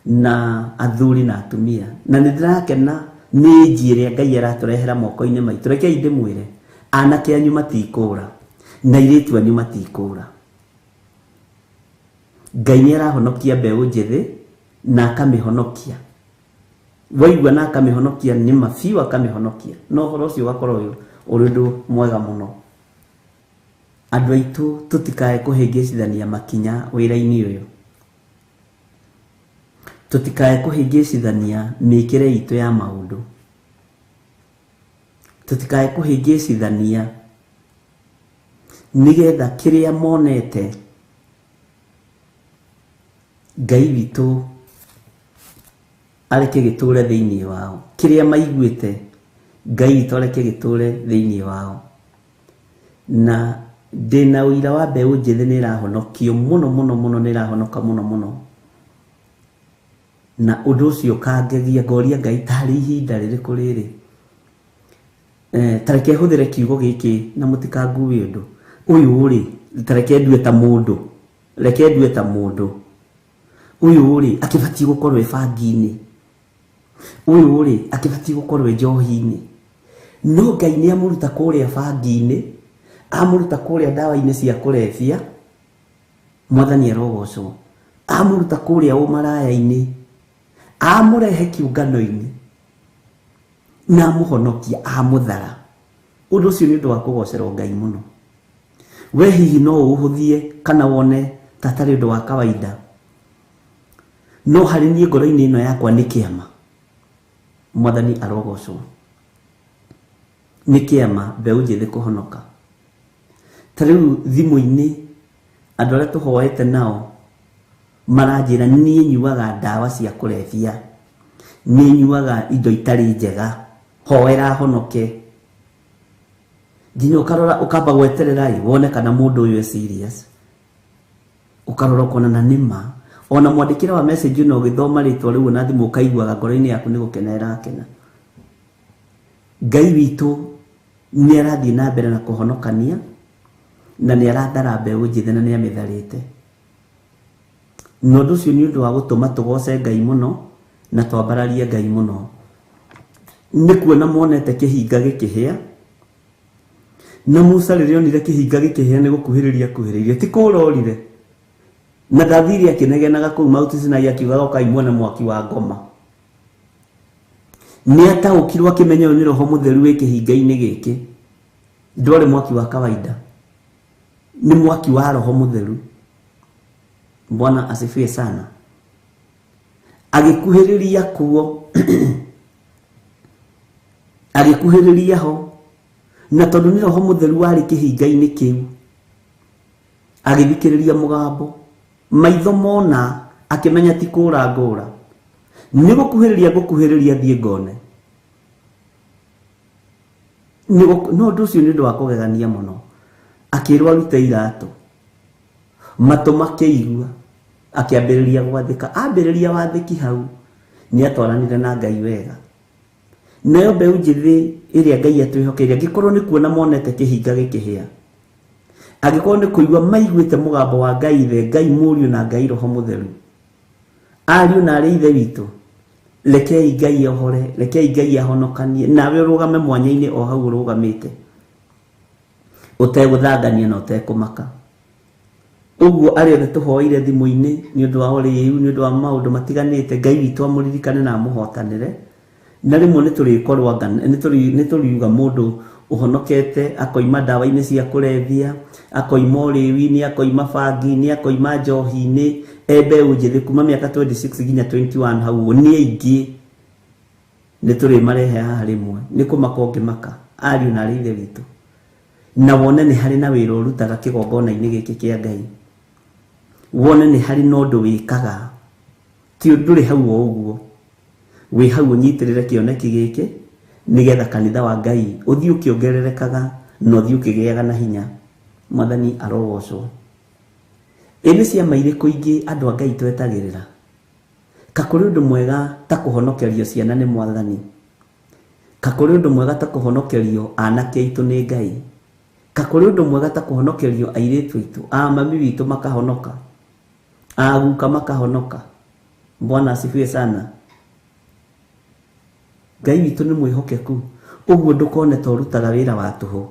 B: na athuri na atumia. Na nĩ ndĩrakena nĩ nji ĩrĩa Ngai aratũrehera moko-inĩ maitũ. Rekei ndĩmwĩre, anake anyu matikũra na airĩtu anyu matikũra. Ngai nĩ arahonokia mbeũ njĩthĩ na akamĩhonokia. Waigua na akamĩhonokia nĩ ma biũ akamĩhonokia. Na ũhoro ũcio ũgakorwo ũrĩ ũndũ mwega mũno. Andũ aitũ tũtikae kũhĩngĩcithania makinya wĩra-inĩ ũyũ. Tũtikae kũhĩngĩcithania mĩkĩre itũ ya maũndũ. Tũtikae kũhĩngĩcithania nĩgetha kĩrĩa monete Ngai witũ areke gĩtũre thĩinĩ wao. Kĩrĩa maiguĩte Ngai witũ areke gĩtũre thĩinĩ wao. Na ndĩna ũira wa mbeũ njĩthĩ nĩ ĩrahonokio mũno mũno mũno, nĩ ĩrahonoka mũno mũno. Na ũndũ ũcio ũkangegia, ngoria Ngai tarĩ ihinda rĩrĩkũ rĩrĩ. Ta reke hũthĩre kiugo gĩkĩ na mũtikangue ũndũ. Ũyũ rĩ, ta reke ndue ta mũndũ. Reke ndue ta mũndũ. Ũyũ rĩ, akĩbatiĩ gũkorwo e bangi-inĩ. Ũyũ rĩ, akĩbatiĩ gũkorwo e njohi-inĩ. No Ngai nĩ amũruta kũrĩa bangi-inĩ, amũruta kũrĩa ndawa-inĩ cia kũrebia, Mwathani arogocwo. Amũruta kũrĩa ũmaraya-inĩ, amũrehe kĩũngano-inĩ, na amũhonokia, amũthara. Ũndũ ũcio nĩ ũndũ wa kũgocerwo Ngai mũno. We hihi no ũhũthie kana wone ta atarĩ ũndũ wa kawaida, no harĩ niĩ ngoro-inĩ ĩno yakwa nĩ kĩama. Mwathani arogocwo. Nĩ kĩama mbeũ njĩthĩ kũhonoka. Ta rĩu thimũ-inĩ andũ arĩa tũhoete nao maranjĩra niĩ nyuaga ndawa cia kũrebia, niĩ nyuaga indo itarĩ njega, hoera honoke. Nginya ũkarora ũkamba gweterera ĩ wone kana mũndũ ũyũ e serious. Ũkarora ũkona na nĩ ma. Ona mwandĩkĩre wa message ĩno ũgĩthoma rĩtwa rĩu na thimũ ũkaiguaga ngoro-inĩ yaku nĩ gũkena ĩrakena. Ngai witũ nĩ arathiĩ na mbere na kũhonokania, na nĩ arathara mbeũ njĩthĩ na nĩ amĩtharĩte. Na ũndũ ũcio nĩ ũndũ wa gũtũma tũgoce Ngai mũno na twambararie Ngai mũno. Nĩ kuona monete kĩhinga gĩkĩhĩa, na Musa rĩrĩa onire kĩhinga gĩkĩhĩa nĩ gũkuhĩrĩria akuhĩrĩirie, ti kũũra orire. Na ndathire akĩnegenaga kũu Mount Sinai akiugaga ũkai muone mwaki wa ngoma. Nĩ ataũkirwo akĩmenya ũyũ nĩ Roho Mũtheru wĩ kĩhinga-inĩ gĩkĩ. Ndwarĩ mwaki wa kawaida, nĩ mwaki wa Roho Mũtheru. Bwana asifiwe sana. Agĩkuhĩrĩria kuo, agĩkuhĩrĩria ho, na tondũ nĩ Roho Mũtheru warĩ kĩhinga-inĩ kĩu, agĩthikĩrĩria mũgambo. Maitho mona akĩmenya ti kũũra ngũũra. Nĩ gũkuhĩrĩria ngũkuhĩrĩria thiĩ ngone. No ũndũ ũcio nĩ ũndũ wa kũgegania mũno. Akĩrwo arute iratũ, matũ makĩigua, akĩambĩrĩria gwathĩka. Ambĩrĩria wathĩki hau nĩ atwaranire na Ngai wega. Nayo mbeũ njĩthĩ ĩrĩa Ngai atwĩhokeire, angĩkorwo nĩ kuona monete kĩhinga gĩkĩhĩa, angĩkorwo nĩ kũigua maiguĩte mũgambo wa Ngai Ithe, Ngai Mũriũ na Ngai Roho Mũtheru, ariũ na arĩ Ithe witũ, rekei Ngai ohore, rekei Ngai ahonokanie, nawe ũrũgame mwanya-inĩ o hau ũrũgamĩte, ũtegũthangania na ũtekũmaka. Ũguo arĩa othe tũhoeire thimũ-inĩ nĩ ũndũ wa ũrĩu, nĩ ũndũ wa maũndũ matiganĩte, Ngai witũ amũririkane na amũhotanĩre. Na rĩmwe nĩ tũrĩkorwo nĩ tũriuga mũndũ ũhonokete akoima ndawa-inĩ cia kũrebia, akoima ũrĩu-inĩ, akoima bangi-inĩ, akoima njohi-inĩ, e mbeũ njĩthĩ kuma mĩaka 26 nginya 21 hau ũguo, nĩ aingĩ. Nĩ tũrĩmarehe haha rĩmwe, nĩ kũmaka ũngĩmaka, ariũ na arĩ Ithe witũ. Na wone nĩ harĩ na wĩra ũrutaga kĩgongona-inĩ gĩkĩ kĩa Ngai. Wone nĩ harĩ na ũndũ wĩkaga. Ti ndũrĩ hau o ũguo. Wĩ hau ũnyitĩrĩre kĩoneki gĩkĩ, nĩgetha kanitha wa Ngai ũthiĩ ũkĩongererekaga na ũthiĩ ũkĩgĩaga na hinya. Mwathani arogocwo. Ĩ nĩ ciama irĩkũ ingĩ andũ a Ngai twetagĩrĩra? Ka kũrĩ ũndũ mwega ta kũhonokerio ciana nĩ Mwathani? Ka kũrĩ ũndũ mwega ta kũhonokerio anake aitũ nĩ Ngai? Ka kũrĩ ũndũ mwega ta kũhonokerio airĩtu aitũ, a mami witũ makahonoka, a guka makahonoka? Bwana asifiwe sana. Ngai witũ nĩ mwĩhokeku. Ũguo ndũkone ta ũrutaga wĩra wa tũhũ,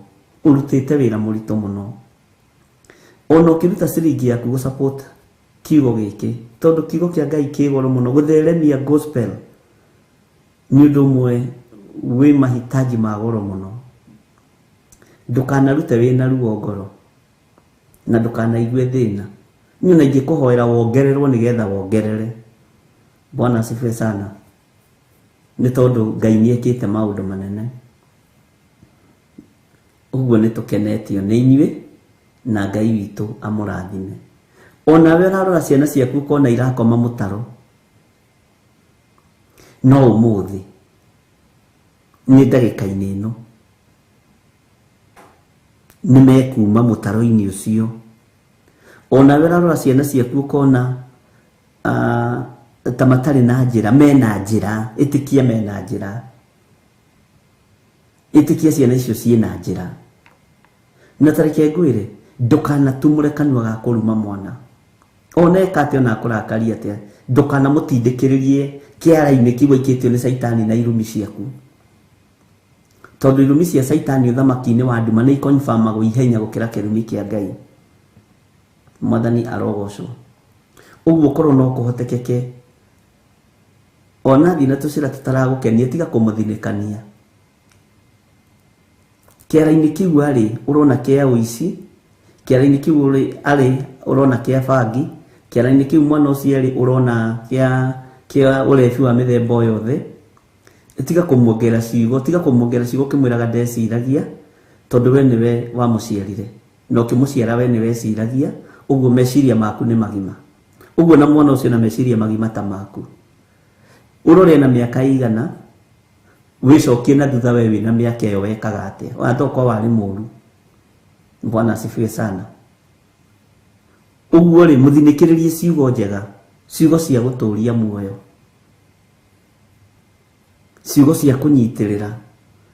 B: ũrutĩte wĩra mũritũ mũno. Ona ũkĩruta ciringi yaku gũ support kiugo gĩkĩ, tondũ kiugo kĩa Ngai kĩ goro mũno. Gũtheremia gospel nĩ ũndũ ũmwe wĩ mahitaji ma goro mũno. Ndũkanarute wĩna ruo ngoro na ndũkanaigue thĩna. Niĩ ona ingĩkũhoera wongererwo nĩgetha wongerere. Bwana asifiwe sana. Nĩ tondũ Ngai nĩ ekĩte maũndũ manene. Ũguo nĩ tũkenetio nĩ inyuĩ na Ngai witũ amũrathime. Onawe ũrarora ciana ciaku ũkona irakoma mũtaro, no ũmũthĩ nĩ ndagĩka-inĩ ĩno nĩ mekuma mũtaro-inĩ ũcio. Onawe ũrarora ciana ciaku ũkona ta matarĩ na njĩra, mena njĩra, ĩtĩkia mena njĩra, ĩtĩkia ciana icio ciĩna njĩra. Na ta reke ngwĩre, ndũkanatumũre kanua ga kũruma mwana. Ona eka atĩa, ona akũrakaria atĩa, ndũkanamũtindĩkĩrĩrie kĩara-inĩ kĩu aikĩtio nĩ caitani na irumi ciaku. Tondũ irumi cia caitani ũthamaki-inĩ wa nduma nĩ ikonfamagwo ihenya gũkĩra kĩrumi kĩa Ngai. Mwathani arogocwo. Ũguo korwo no kũhotekeke, ona thiĩ na tũcĩra tũtaragũkenia, tiga kũmũthinĩkania. Kĩara-inĩ kĩu arĩ ũrona kĩa ũici, kĩara-inĩ kĩu arĩ ũrona kĩa bangi, kĩara-inĩ kĩu mwana ũcio arĩ ũrona kĩa ũrebi wa mĩthemba o yothe. Tiga kũmuongerera ciugo, tiga kũmuongerera ciugo ũkĩmwĩraga ndeciragia, tondũ we nĩwe wamũciarire. Na ũkĩmũciara we nĩwe weciragia, ũguo meciria maku nĩ magima. Ũguo na mwana ũcio na meciria magima ta maku. Ũrore na mĩaka igana, wĩcokie na thutha we wĩna mĩaka ĩyo wekaga atĩa. Ona tokorwo warĩ mũru. Bwana asifiwe sana. Ũguo rĩ, mũthinĩkĩrĩrie ciugo njega, ciugo cia gũtũria muoyo, ciugo cia kũnyitĩrĩra,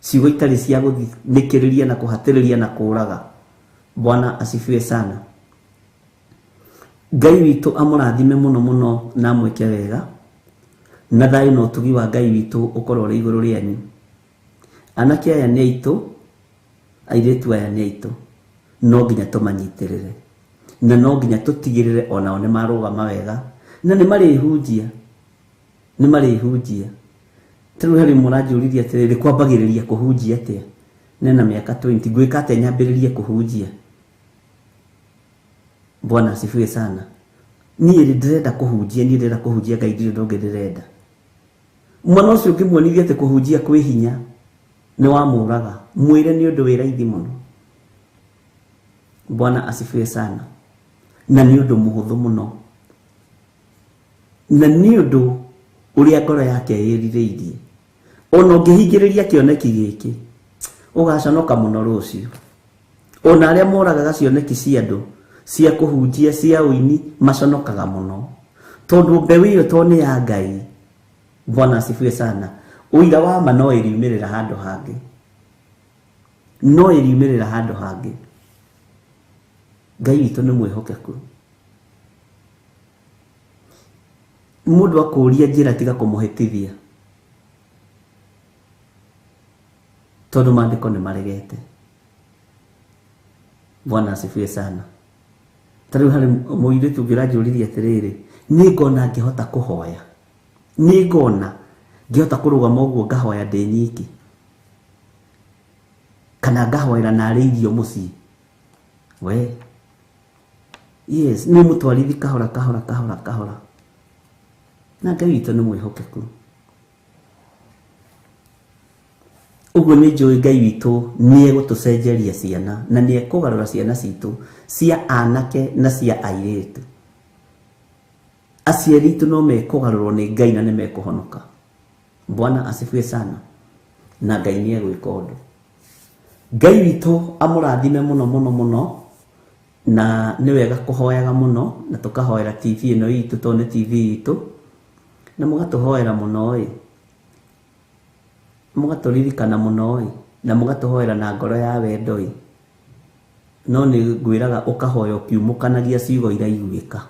B: ciugo itarĩ cia gũthinĩkĩrĩria na kũhatĩrĩria na kũraga. Bwana asifiwe sana. Ngai witũ amũrathime mũno mũno na amwĩke wega, na thayũ na ũtugi wa Ngai witũ ũkorwo ũrĩ igũrũ rĩanyu. Anake aya nĩ aitũ, airĩtu aya nĩ aitũ, no nginya tũmanyitĩrĩre, na no nginya tũtigĩrĩre onao nĩ marũgama wega, na nĩ marĩhunjia, nĩ marĩhunjia. Ta rĩu harĩ mũranjũririe atĩrĩrĩ, kwambagĩrĩria kũhunjia atĩa? Nena mĩaka 20, ngwĩka atĩa nyambĩrĩrie kũhunjia? Bwana asifiwe sana. Niĩ rĩ ndĩrenda kũhunjia, niĩ ndĩrenda kũhunjia Ngai, ndirĩ ũndũ ũngĩ ndĩrenda. Mwana ũcio ũngĩmuonithia atĩ kũhunjia kwĩ hinya, nĩ wamũraga. Mwĩre nĩ ũndũ wĩ raithi mũno. Bwana asifiwe sana. Na nĩ ũndũ mũhũthũ mũno. Na nĩ ũndũ Ũrĩa ngoro yake ĩrirĩirie. Ona ũngĩhingĩrĩria kĩoneki gĩkĩ, ũgaconoka mũno rũciũ. Ona arĩa moragaga cioneki cia andũ, cia kũhunjia, cia ũini, maconokaga mũno. Tondũ mbeũ ĩyo to nĩ ya Ngai. Bwana asifiwe sana. Ũira wa ma no ĩriumĩrĩra handũ hangĩ. No ĩriumĩrĩra handũ hangĩ. Ngai witũ nĩ mwĩhokeku. Mũndũ akũria njĩra tiga kũmũhĩtithia. Tondũ maandĩko nĩ maregete. Bwana asifiwe sana. Ta rĩu harĩ mũirĩtu ũngĩ ũranjũririe atĩrĩrĩ, nĩ ngona ngĩhota kũhoya? Nĩ ngona ngĩhota kũrũgama ũguo ngahoya ndĩ nyiki? Kana ngahoera narĩ irio mũciĩ? We. Yes, nĩ mũtwarithi kahora kahora kahora kahora. Na Ngai witũ nĩ mwĩhokeku. Ũguo nĩ njũĩ Ngai witũ nĩ egũtũcenjeria ciana na nĩ ekũgarũra ciana citũ cia anake na cia airĩtu. Aciari aitũ no mekũgarũrwo nĩ Ngai na nĩ mekũhonoka. Bwana asifiwe sana. Na Ngai nĩ egwĩka ũndũ. Ngai witũ amũrathime mũno mũno mũno na nĩ wega kũhoyaga mũno na tũkahoera TV ĩno itũ tondũ nĩ TV itũ na mũgatũhoera mũno ĩ mũgatũririkana mũno ĩ na mũgatũhoera na ngoro ya wendo ĩ no nĩ ngwĩraga ũkahoya ũkiumũkanagia ciugo iraiguĩka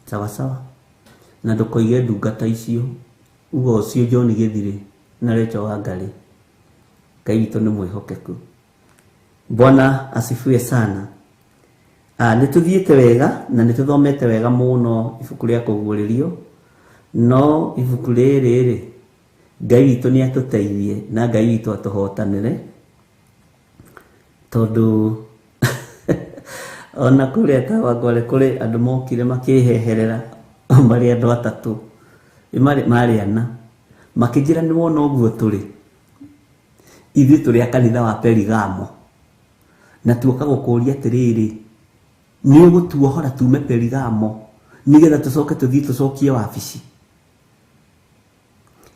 B: sawa sawa na ndũkoige ndungata icio uga ũcio John Gĩthirĩ na Rachel Wangari Ngai witũ nĩ mwĩhokeku. Bwana asifiwe sana. Ah, nĩ tũthiĩte wega na nĩ tũthomete wega mũno ibuku rĩa kũguũrĩrio no ibuku rĩrĩ rĩ Ngai witũ nĩ atũteithie na Ngai witũ atũhotanĩre tondũ ona kũrĩa Kawangware kũrĩ andũ mokire makĩheherera marĩ andũ atatũ marĩ ana makĩnjĩra nĩ wona ũguo tũrĩ ithuĩ tũrĩ a kanitha wa Perigamo na tuoka gũkũria atĩrĩrĩ nĩ ũgũtuohora tume Perigamo nĩgetha tũcoke tũthiĩ tũcokie wabici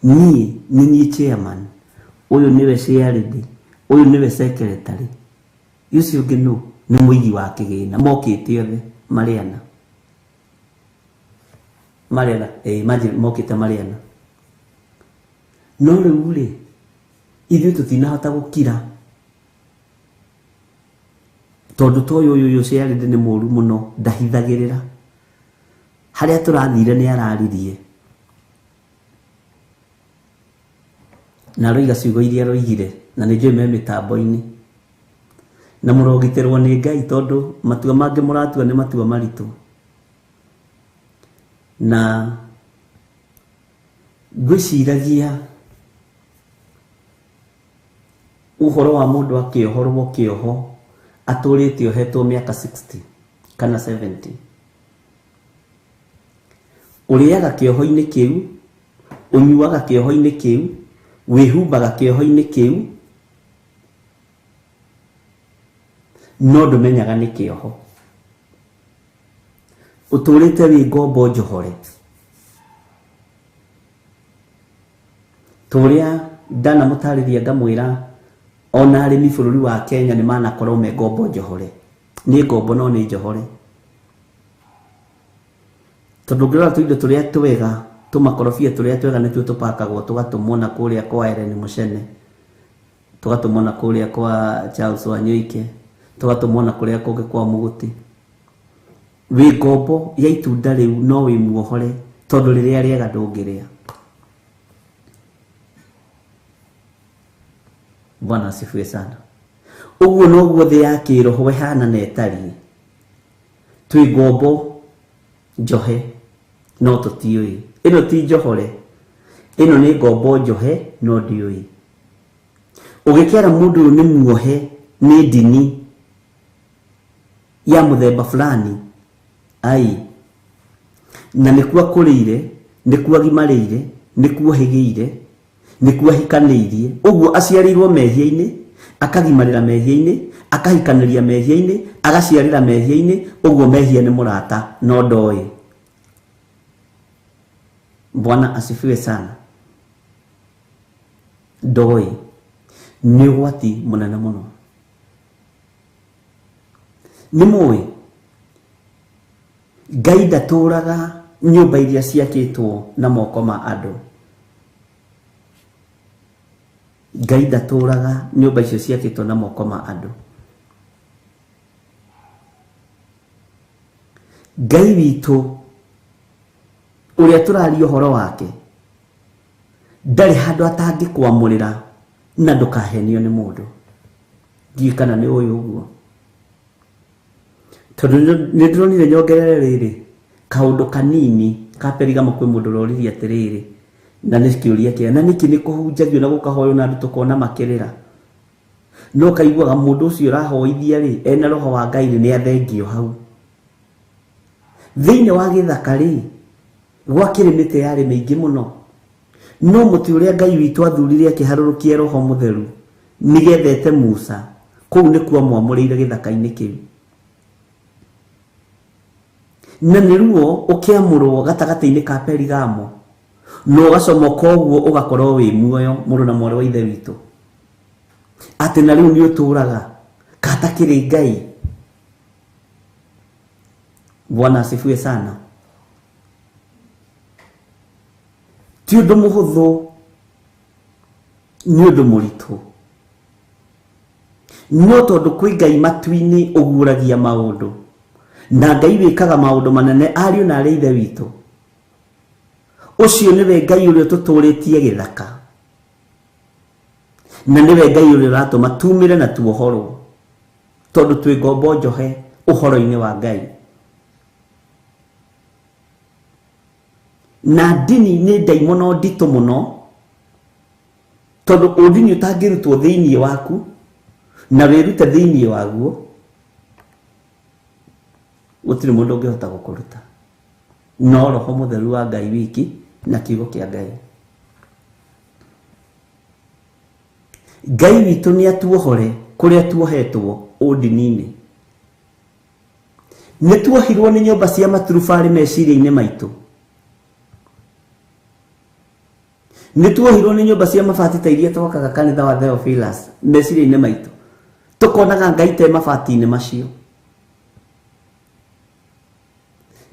B: niĩ nĩ niĩ chairman ũyũ nĩwe chairlady ũyũ nĩwe secretary ũcio ũngĩ nũ nĩ mũigi wa kĩgĩna mokĩte othe marĩ ana marĩ ana imagine mokĩte marĩ ana no rĩu rĩ ithuĩ tũtinahota gũkira tondũ ta ũyũ ũyũ ũyũ chairlady nĩ mũru mũno ndahithagĩrĩra harĩa tũrathire nĩ araririe na aroiga ciugo iria aroigire na nĩ njũĩ me mĩtambo-inĩ na mũrogitĩrwo nĩ Ngai tondũ matua mangĩ mũratua nĩ matua maritũ na ngwĩciragia ũhoro wa mũndũ akĩohorwo kĩoho atũrĩte ohetwo mĩaka 60 kana 70 ũrĩaga kĩoho-inĩ kĩu ũnyuaga kĩoho-inĩ kĩu wĩhumbaga kĩoho-inĩ kĩu no ndũmenyaga nĩ kĩoho ũtũrĩte wĩ ngombo njohore tũrĩa ndanamũtarĩria ngamwĩra ona arĩmi bũrũri wa Kenya nĩ manakorwo me ngombo njohore nĩ ngombo no nĩ njohore tondũ ũngĩrora tũindo tũrĩa twega tũmakorobia tũrĩa twega nĩtuo tũpakagwo tũgatũmwo na kũrĩa kwa Ellen Mũcene tũgatũmwo na kũrĩa kwa Charles Wanyoike tũgatũmwo na kũrĩa kũngĩ kwa Mũgũti wĩ ngombo ya itunda rĩu no wĩ muohore tondũ rĩrĩa rĩega ndũngĩrĩa. Bwana asifiwe sana. Ũguo noguo thĩ ya kĩroho ĩhana na ĩtariĩ. Twĩ ngombo njohe no tũtiũĩ. Ĩno ti njohore, ĩno nĩ ngombo njohe no ndiũĩ. Ũgĩkera mũndũ ũyũ nĩ muohe nĩ ndini ya mũthemba fulani ai na nĩkuo akũrĩire nĩkuo agimarĩire nĩkuo ohĩgĩire nĩkuo ahikanĩirie ũguo aciarĩirwo mehia-inĩ akagimarĩra mehia-inĩ akahikanĩria mehia-inĩ agaciarĩra mehia-inĩ ũguo mehia nĩ mũrata no ndoĩ. Bwana asifiwe sana. Ndoĩ nĩ ũgwati mũnene mũno. Nĩ mũĩ Ngai ndatũraga nyũmba iria ciakĩtwo na moko ma andũ. Ngai ndatũraga nyũmba icio ciakĩtwo na moko ma andũ. Ngai witũ ũrĩa tũraria ũhoro wake ndarĩ handũ atangĩkwamũrĩra na ndũkahenio nĩ mũndũ. Ndiũĩ kana nĩ ũĩ ũguo, tondũ nĩ ndĩronire nyongerere rĩrĩ kaũndũ kanini ka Perigamo kwĩ mũndũ ũroririe atĩrĩrĩ, na nĩ kĩũria kĩega, na nĩkĩ nĩ kũhunjagio na gũkahoywo na andũ tũkona makĩrĩra, no kaiguaga mũndũ ũcio ũrahoithia rĩ ena roho wa Ngai rĩ nĩ athengio hau. Thĩinĩ wa gĩthaka rĩ gwakĩrĩ mĩtĩ yarĩ mĩingĩ mũno, no mũtĩ ũrĩa Ngai witũ athurire akĩharũrũkia roho mũtheru nĩgetha ete Musa, kũu nĩkuo amwamũrĩire gĩthaka-inĩ kĩu. Na nĩruo ũkĩamũrwo gatagatĩ-inĩ ka Perigamo na ũgacomoka ũguo ũgakorwo wĩ muoyo, mũrũ na mwarĩ wa Ithe witũ, atĩ na rĩu nĩ ũtũraga katakĩrĩ Ngai. Bwana asifiwe sana. Ti ũndũ mũhũthũ, nĩ ũndũ mũritũ, no tondũ kwĩ Ngai matu-inĩ ũguũragia maũndũ, na Ngai wĩkaga maũndũ manene, ariũ na arĩ Ithe witũ, ũcio nĩwe Ngai ũrĩa ũtũtũrĩtie gĩthaka, na nĩwe Ngai ũrĩa ũratũma tumĩre na tuohorwo, tondũ twĩ ngombo njohe ũhoro-inĩ wa Ngai. Na ndini nĩ ndaimono nditũ mũno, tondũ ũndini ũtangĩrutwo thĩinĩ waku na wĩrute thĩinĩ waguo, gũtirĩ mũndũ ũngĩhota gũkũruta, no roho mũtheru wa Ngai wiki na kiugo kĩa Ngai. Ngai witũ nĩ atuohore kũrĩa tuohetwo ũndini-inĩ. Nĩ tuohirwo nĩ nyũmba cia maturubarĩ meciria-inĩ maitũ, nĩ tuohirwo nĩ nyũmba cia mabati ta iria twakaga kanitha wa Theophilus meciria-inĩ maitũ, tũkonaga Ngai te mabati-inĩ macio.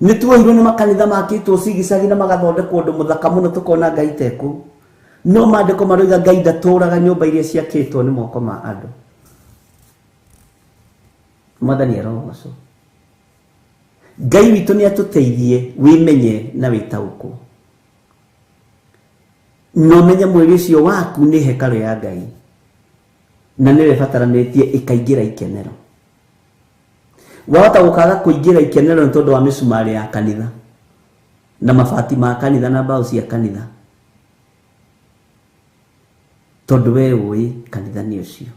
B: Nĩ tuohirwo nĩ makanitha makĩtwo cigicagi na magathondekwo ũndũ mũthaka mũno, tũkona Ngai te kũu. No maandĩko maroiga Ngai ndatũraga nyũmba iria ciakĩtwo nĩ moko ma andũ. Mwathani arogocwo. Ngai witũ nĩ atũteithie wĩmenye na wĩtaũkwo, na ũmenye mwĩrĩ ũcio waku nĩ hekarũ ya Ngai, na nĩwe ĩbataranĩtie ĩkaingĩra ikenero. Wahota gũkaga kũingĩra ikenero nĩ tondũ wa mĩcumarĩ ya kanitha na mabati ma kanitha na mbaũ cia kanitha, tondũ we ũĩ kanitha nĩ ũcio.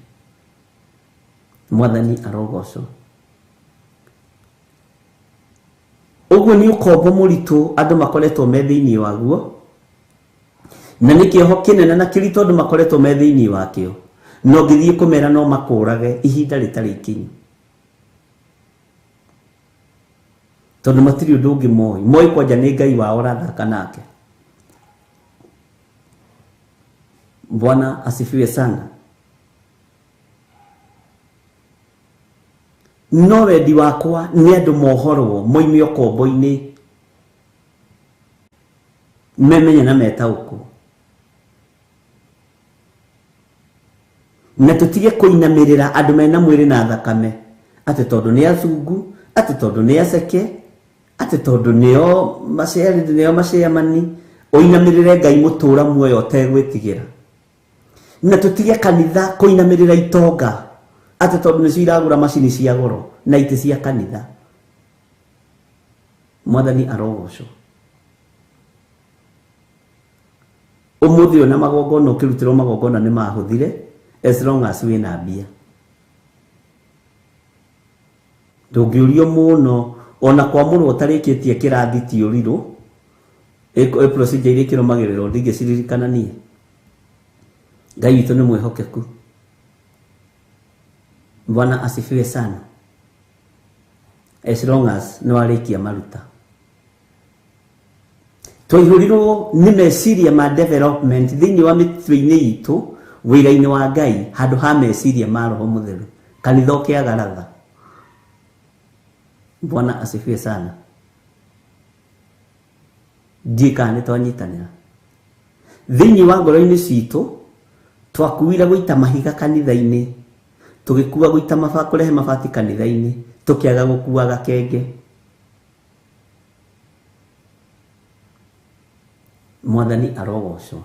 B: Mwathani arogocwo. Ũguo nĩ ũkombo mũritũ andũ makoretwo me thĩinĩ waguo, na nĩ kĩoho kĩnene na kĩritũ andũ makoretwo me thĩinĩ wakĩo, na ũngĩthiĩ kũmera no makũrage ihinda rĩtarĩ ikinyu, tondũ matirĩ ũndũ ũngĩ moĩ. Moĩ kwanja nĩ Ngai wao ũrathaka nake. Bwana asifiwe sana. No wendi wakwa nĩ andũ mohorwo moime ũkombo-inĩ, memenye na metaũkwo, na tũtige kũinamĩrĩra andũ mena mwĩrĩ na thakame, atĩ tondũ nĩ acungu, atĩ tondũ nĩ aceke, atĩ tondũ nĩo maciarĩ, nĩo maciamani, ũinamĩrĩre Ngai mũtũra muoyo ũtegwĩtigĩra. Na tũtige kanitha kũinamĩrĩra itonga, atĩ tondũ nĩcio iragũra macini cia goro na itĩ cia kanitha. Mwathani arogocwo. Ũmũthĩ ũyũ na magongona ũkĩrutĩrwo magongona nĩ mahũthire, as long as wĩna mbia. Ndũngĩũrio mũno ona kwamũrwo ũtarĩkĩtie kĩrathi ti ũrirũ, ĩ procedure iria ikĩrũmagĩrĩrwo ndingĩciririkana niĩ. Ngai witũ nĩ mwĩhokeku. Bwana asifiwe sana. As long as nĩ warĩkia maruta. Twaihũrirwo nĩ meciria ma development thĩinĩ wa mĩtwe-inĩ itũ wĩra-inĩ wa Ngai handũ ha meciria ma Roho Mũtheru. Kanitha ũkĩaga ratha. Bwana asifiwe sana. Ndiũĩ kana nĩ twanyitanĩra. Thĩinĩ wa ngoro-inĩ citũ twakuire gũita mahiga kanitha-inĩ, tũgĩkua gũita kũrehe mabati kanitha-inĩ, tũkĩaga gũkua gakenge. Mwathani arogocwo.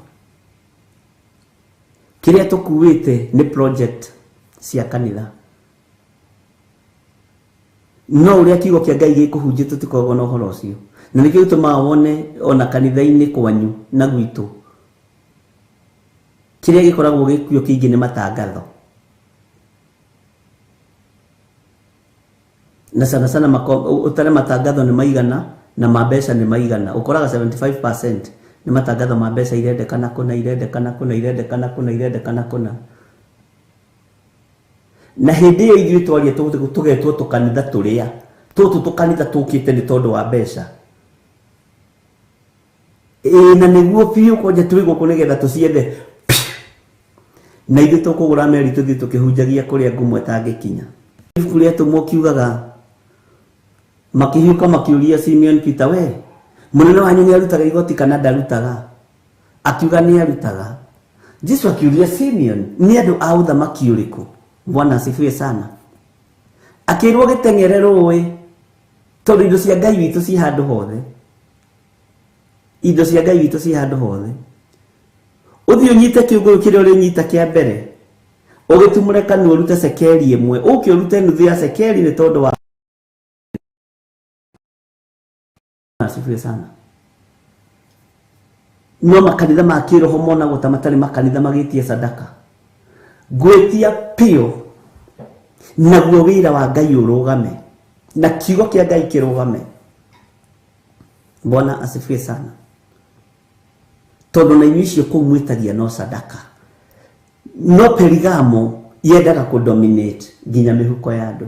B: Kĩrĩa tũkuĩte nĩ project cia kanitha. No ũrĩa kiugo kĩa Ngai gĩkũhunjia tũtikoragwo na ũhoro ũcio. Na nĩkĩo gĩtũmaga wone ona kanitha-inĩ kwanyu na gwitũ kĩrĩa gĩkoragwo gĩkuo kĩingĩ nĩ matangatho. Na sana sana ũtare matangatho nĩ maigana na ma mbeca nĩ maigana. Ũkoraga 75% nĩ matangatho ma mbeca irendekana kũna, irendekana kũna, irendekana kũna, irendekana kũna. Na hĩndĩ ĩyo ithuĩ twaria tũgetwo tũkanitha tũrĩa tũtũ tũkanitha tũkĩte nĩ tondũ wa mbeca. Ĩĩ na nĩguo biũ kwanja twĩ gũkũ nĩgetha tũciethe. Na ithuĩ tũkũgũra meri tũthiĩ tũkĩhunjagia kũrĩa ngumo ĩtangĩkinya. Ibuku rĩa Atũmwo kiugaga makĩhiũka makĩũria Simeon Peter, we mũnene wanyu nĩ arutaga igoti kana ndarutaga? Akiuga nĩ arutaga. Jesu akiuria Simeon, nĩ andũ a ũthamaki ũrĩkũ? Bwana asifiwe sana. Akĩrwo gĩteng'ere rũĩ tondũ indo cia Ngai witũ ci handũ hothe. Indo cia Ngai witũ ci handũ hothe. Ũthiĩ ũnyite kĩũngũyũ kĩrĩa ũrĩnyita kĩa mbere, ũgĩtumũre kanua ũrute cekeri ĩmwe, ũke ũrute nuthu ya cekeri nĩ tondũ wa asifiwe sana. No makanitha ma kĩroho monagwo ta matarĩ makanitha magĩtie sadaka. Ngwĩtia piũ naguo wĩra wa Ngai ũrũgame na kiugo kĩa Ngai kĩrũgame. Bwana asifiwe sana. Tondũ na inyuĩ icio kũu mwĩtagia no sadaka. No Perigamo yendaga kũ dominate nginya mĩhuko ya andũ.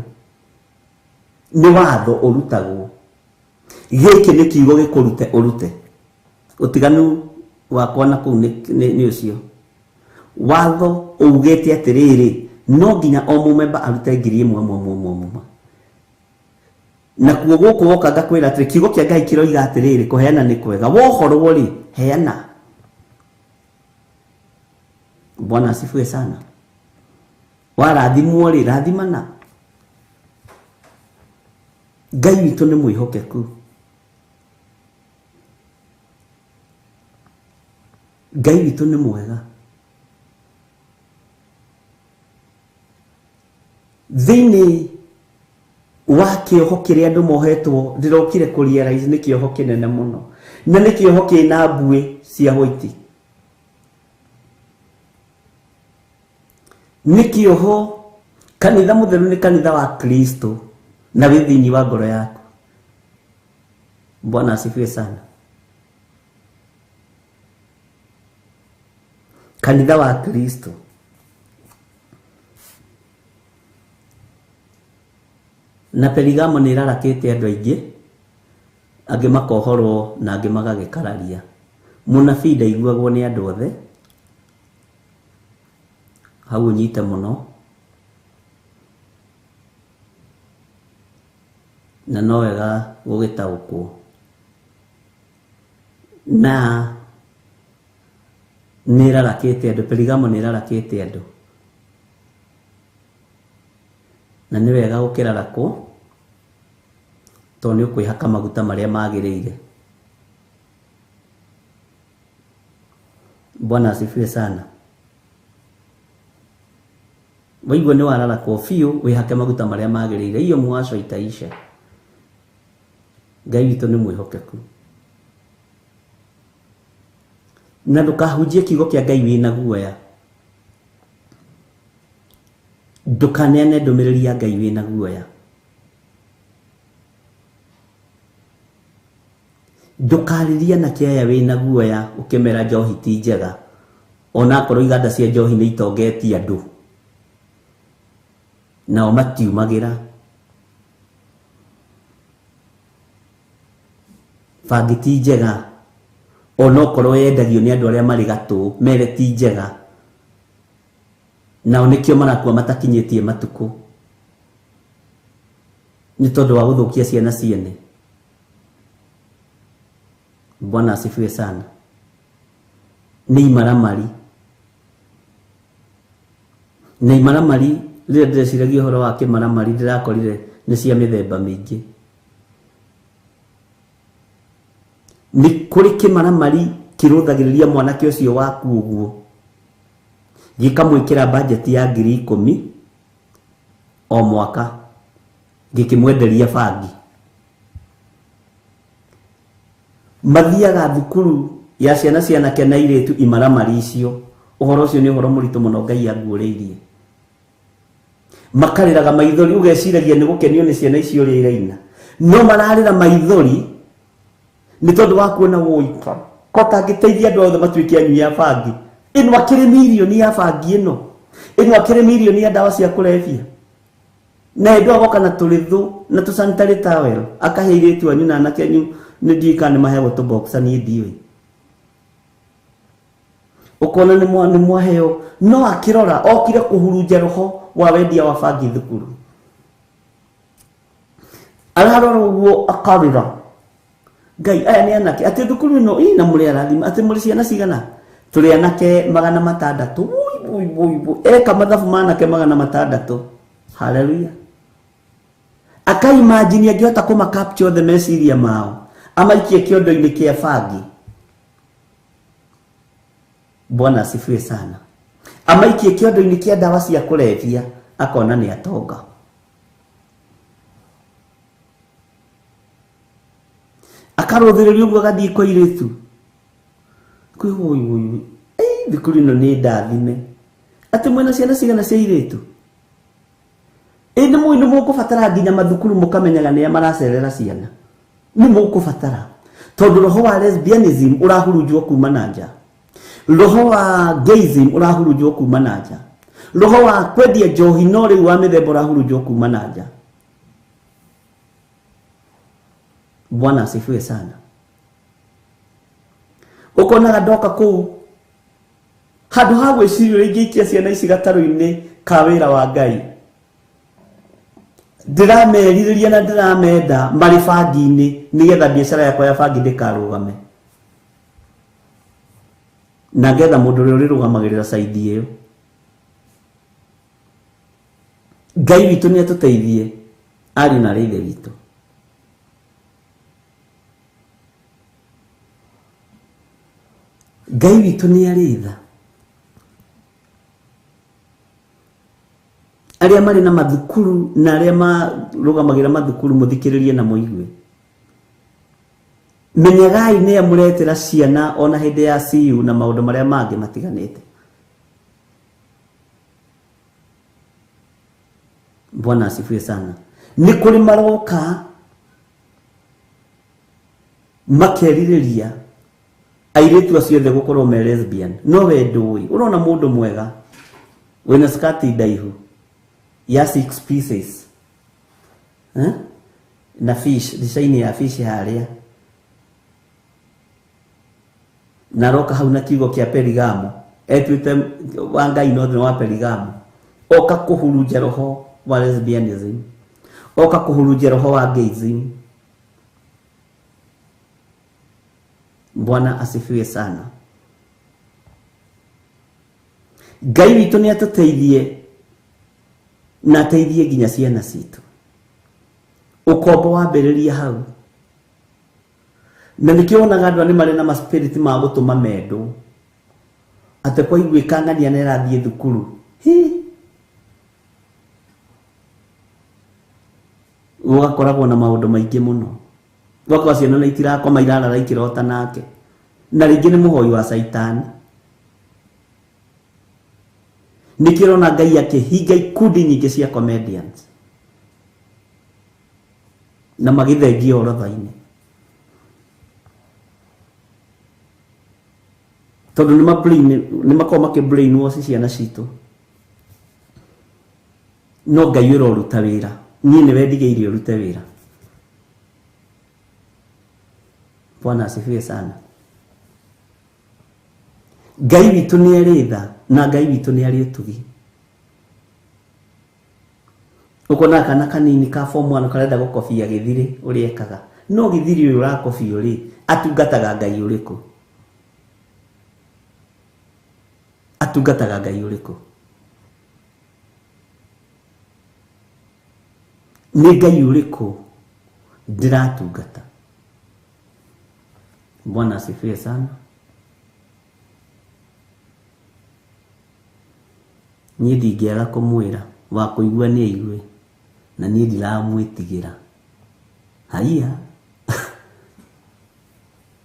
B: Nĩ watho ũrutagwo. Gĩkĩ nĩ kiugo gĩkũrute ũrute. Ũtiganu wakwa na kũu nĩ ũcio. Watho ugĩte atĩrĩrĩ, no nginya o mũmemba arute 1000 ĩmwe. Nakuo gũkũ woka ngakwĩra atĩrĩ, kiugo kĩa Ngai kĩroiga atĩrĩrĩ, kũheana nĩ kwega. Wohorwo rĩ, heana. Bwana asifiwe sana. Warathimwo rĩ, rathimana. Ngai witũ nĩ mwĩhokeku. Ngai witũ nĩ mwega. Thĩinĩ wa kĩoho kĩrĩa andũ mohetwo ndĩrokire kũ realize nĩ kĩoho kĩnene mũno na nĩ kĩoho kĩna mbuĩ cia hwaiti. Nĩ kĩoho kanitha mũtheru nĩ kanitha wa Kristo na wĩ thĩinĩ wa ngoro yaku. Bwana asifiwe sana. Kanitha wa Kristo. Na Perigamo nĩ ĩrarakĩte andũ aingĩ, angĩ makohorwo na angĩ magagĩkararia. Mũnabii ndaiguagwo nĩ andũ othe, hau ũnyite mũno, na no wega gũgĩtaũkwo. Na nĩ ĩrarakĩte andũ, Perigamo nĩ ĩrarakĩte andũ. Na nĩ wega gũkĩrarakwo tondũ nĩ ũkwĩhaka maguta marĩa magĩrĩire. Bwana asifiwe sana. Waigua nĩ wararakwo biũ, wĩhake maguta marĩa magĩrĩire. Iyo mwaco itaisha. Ngai witũ nĩ mwĩhokeku. Na ndũkahunjie kiugo kĩa Ngai wĩna guoya. Ndũkaneane ndũmĩrĩri ya Ngai wĩna guoya. Ndũkarĩrie anake aya wĩna guoya ũkĩmera njohi ti njega, onakorwo iganda cia njohi nĩ itongetie andũ nao matiumagĩra. Bangi ti njega, Onokorwo yendagio nĩ andũ arĩa marĩ gatũ mere ti njega, nao nĩkĩo marakua matakinyĩtie matukũ nĩ tondũ wa gũthũkia ciana ciene. Bwana asifiwe sana. Nĩ imaramari na imaramari rĩrĩa ndĩreciragia ũhoro wa kĩmaramari ndĩrakorire nĩ cia mĩthemba mĩingĩ. Nĩ kũrĩ kĩmaramari kĩrũthagĩrĩria mwanake ũcio waku ũguo, gĩkamwĩkĩra bajeti ya 10,000 o mwaka, gĩkĩmwenderia bangi. Mathiaga thukuru ya ciana cia anake na airĩtu imaramari icio. Ũhoro ũcio nĩ ũhoro mũritũ mũno Ngai anguũrĩirie. Makarĩraga maithori, ũgeciragia nĩ gũkenio nĩ ciana icio ũrĩa iraina, no mararĩra maithori nĩ tondũ wa kuona wũika ko tangĩteithia andũ othe matuĩke anyui a bangi. Ĩno akĩrĩ mirioni ya bangi, ĩno ĩno akĩrĩ mirioni ya ndawa cia kũrebia. Na hĩndĩ agoka na tũrĩthũ na tũ sanitary towel akahe airĩtu anyu na anake anyu, nĩ ndiũĩ kana nĩ maheagwo tũ boxer, niĩ ndiũĩ. Ũkona nĩ mwaheo, no akĩrora okire kũhurunja roho wa wendia wa bangi thukuru. Ararora ũguo akarĩra, Ngai aya nĩ anake atĩ thukuru ĩno ĩ na mũrĩ arathima atĩ mũrĩ ciana cigana? Tũrĩ anake 600. Wui, wui, wui. Eka mathabu ma anake 600. Haleluya. Akaimagine angĩhota kũma capture othe meciria mao, amaikie kĩondo-inĩ kĩa bangi. Bwana asifiwe sana. Amaikie kĩondo-inĩ kĩa ndawa cia kũrebia, akona nĩ atonga. Akarũthĩrĩria ũguo agathiĩ kwa airĩtu. Kwĩ woi woi. Ei, thukuru ĩno nĩ ndathime. Atĩ mwĩna ciana cigana cia airĩtu? Ĩ nĩ mũĩ nĩ mũkũbatara nginya mathukuru mũkamenyaga nĩa maracerera ciana. Nĩ mũkũbatara. Tondũ roho wa lesbianism ũrahurunjwo kuma na nja. Roho wa gayism ũrahurunjwo kuma na nja. Roho wa kwendia njohi no rĩu wa mĩthemba ũrahurunjwo kuma na nja. Bwana asifiwe sana. Ũkonaga ndoka kũu handũ ha gwĩciria ũrĩa ingĩikia ciana ici gatarũ-inĩ ka wĩra wa Ngai, ndĩramerirĩria na ndĩramenda marĩ bangi-inĩ nĩgetha biacara yakwa ya bangi ndĩkarũgame, na ngetha mũndũ ũrĩa ũrĩrũgamagĩrĩra saidi ĩyo. Ngai witũ nĩ atũteithie ariũ na arĩ ithe witũ. Ngai witũ nĩ arĩ tha. Arĩa marĩ na mathukuru na arĩa marũgamagĩra mathukuru mũthikĩrĩrie na mũigue. Menyagai nĩa mũretĩra ciana ona hĩndĩ ya CU na maũndũ marĩa mangĩ matiganĩte. Bwana asifiwe sana. Nĩ kũrĩ maroka makerirĩria airĩtu acio othe gũkorwo me lesbian, no we ndũĩ. Ũrona mũndũ mwega wĩna skati ndaihu ya 6 pieces, eh? Na fish, design ya fish harĩa, na roka hau na kiugo kĩa Perigamo, etuĩte wa Ngai no thĩna wa Perigamo. Oka kũhurunja roho wa lesbianism, oka kũhurunja roho wa gayism. Bwana asifiwe sana. Ngai witũ nĩ atũteithie na ateithie nginya ciana citũ. Ũkombo wambĩrĩria hau, na nĩkĩo wonaga andũ nĩ marĩ na ma spirit ma gũtũma mendwo, atĩ kwaiguĩka ng'ania nĩ arathiĩ thukuru, hi, gũgakoragwo na maũndũ maingĩ mũno. Gwakorwo ciana na itirakoma irarara ikĩrota nake, na rĩngĩ nĩ mũhoi wa caitani. Nĩkĩo ũrona Ngai akĩhinga ikundi nyingĩ cia comedians na magĩthengia orotha-inĩ, tondũ nĩ makoragwo makĩ brainwash ciana citũ. No Ngai ũroruta wĩra, niĩ nĩwe ndigĩire ũrute wĩra. Bwana asifiwe sana. Ngai witũ nĩ arĩ tha na Ngai witũ nĩ arĩ ũtugi. Ukona kana kanini ka form 1 karenda gũkobia gĩthirĩ ũrĩa ekaga. No gĩthirĩ ũyũ ũrakobio rĩ, atungataga Ngai ũrĩkũ? Atungataga Ngai ũrĩkũ? Nĩ Ngai ũrĩkũ ndĩratungata? Bwana asifiwe sana. Niĩ ndingĩaga kũmwĩra, wa kũigua nĩ aigue, na niĩ ndiramwĩtigĩra. Haiya.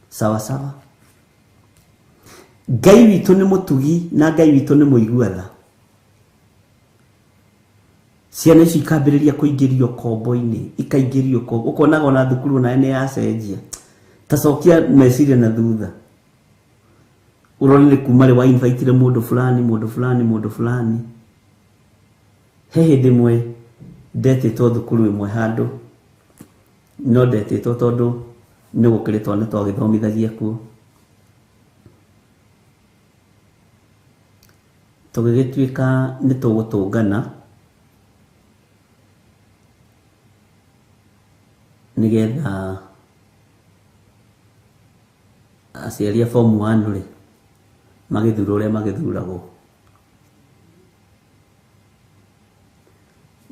B: Sawa sawa. Ngai witũ nĩ mũtugi na Ngai witũ nĩ mũigua tha. Ciana ici ikambĩrĩria kũingĩrio kombo-inĩ, ikaingĩrio kombo, ũkonaga ona thukuru onayo nĩ yacenjia. Ta cokia meciria na thutha. Ũrore nĩ kuma rĩ wa invite-ire mũndũ fulani, mũndũ fulani, mũndũ fulani. He hĩndĩ ĩmwe ndetĩtwo thukuru ĩmwe handũ, no ndetĩtwo tondũ nĩ gũkĩrĩ twana twagĩthomithagia kuo. Tũgĩgĩtuĩka nĩ tũgũtũngana nĩgetha aciari a form 1 rĩ magĩthurwo ũrĩa magĩthuragwo.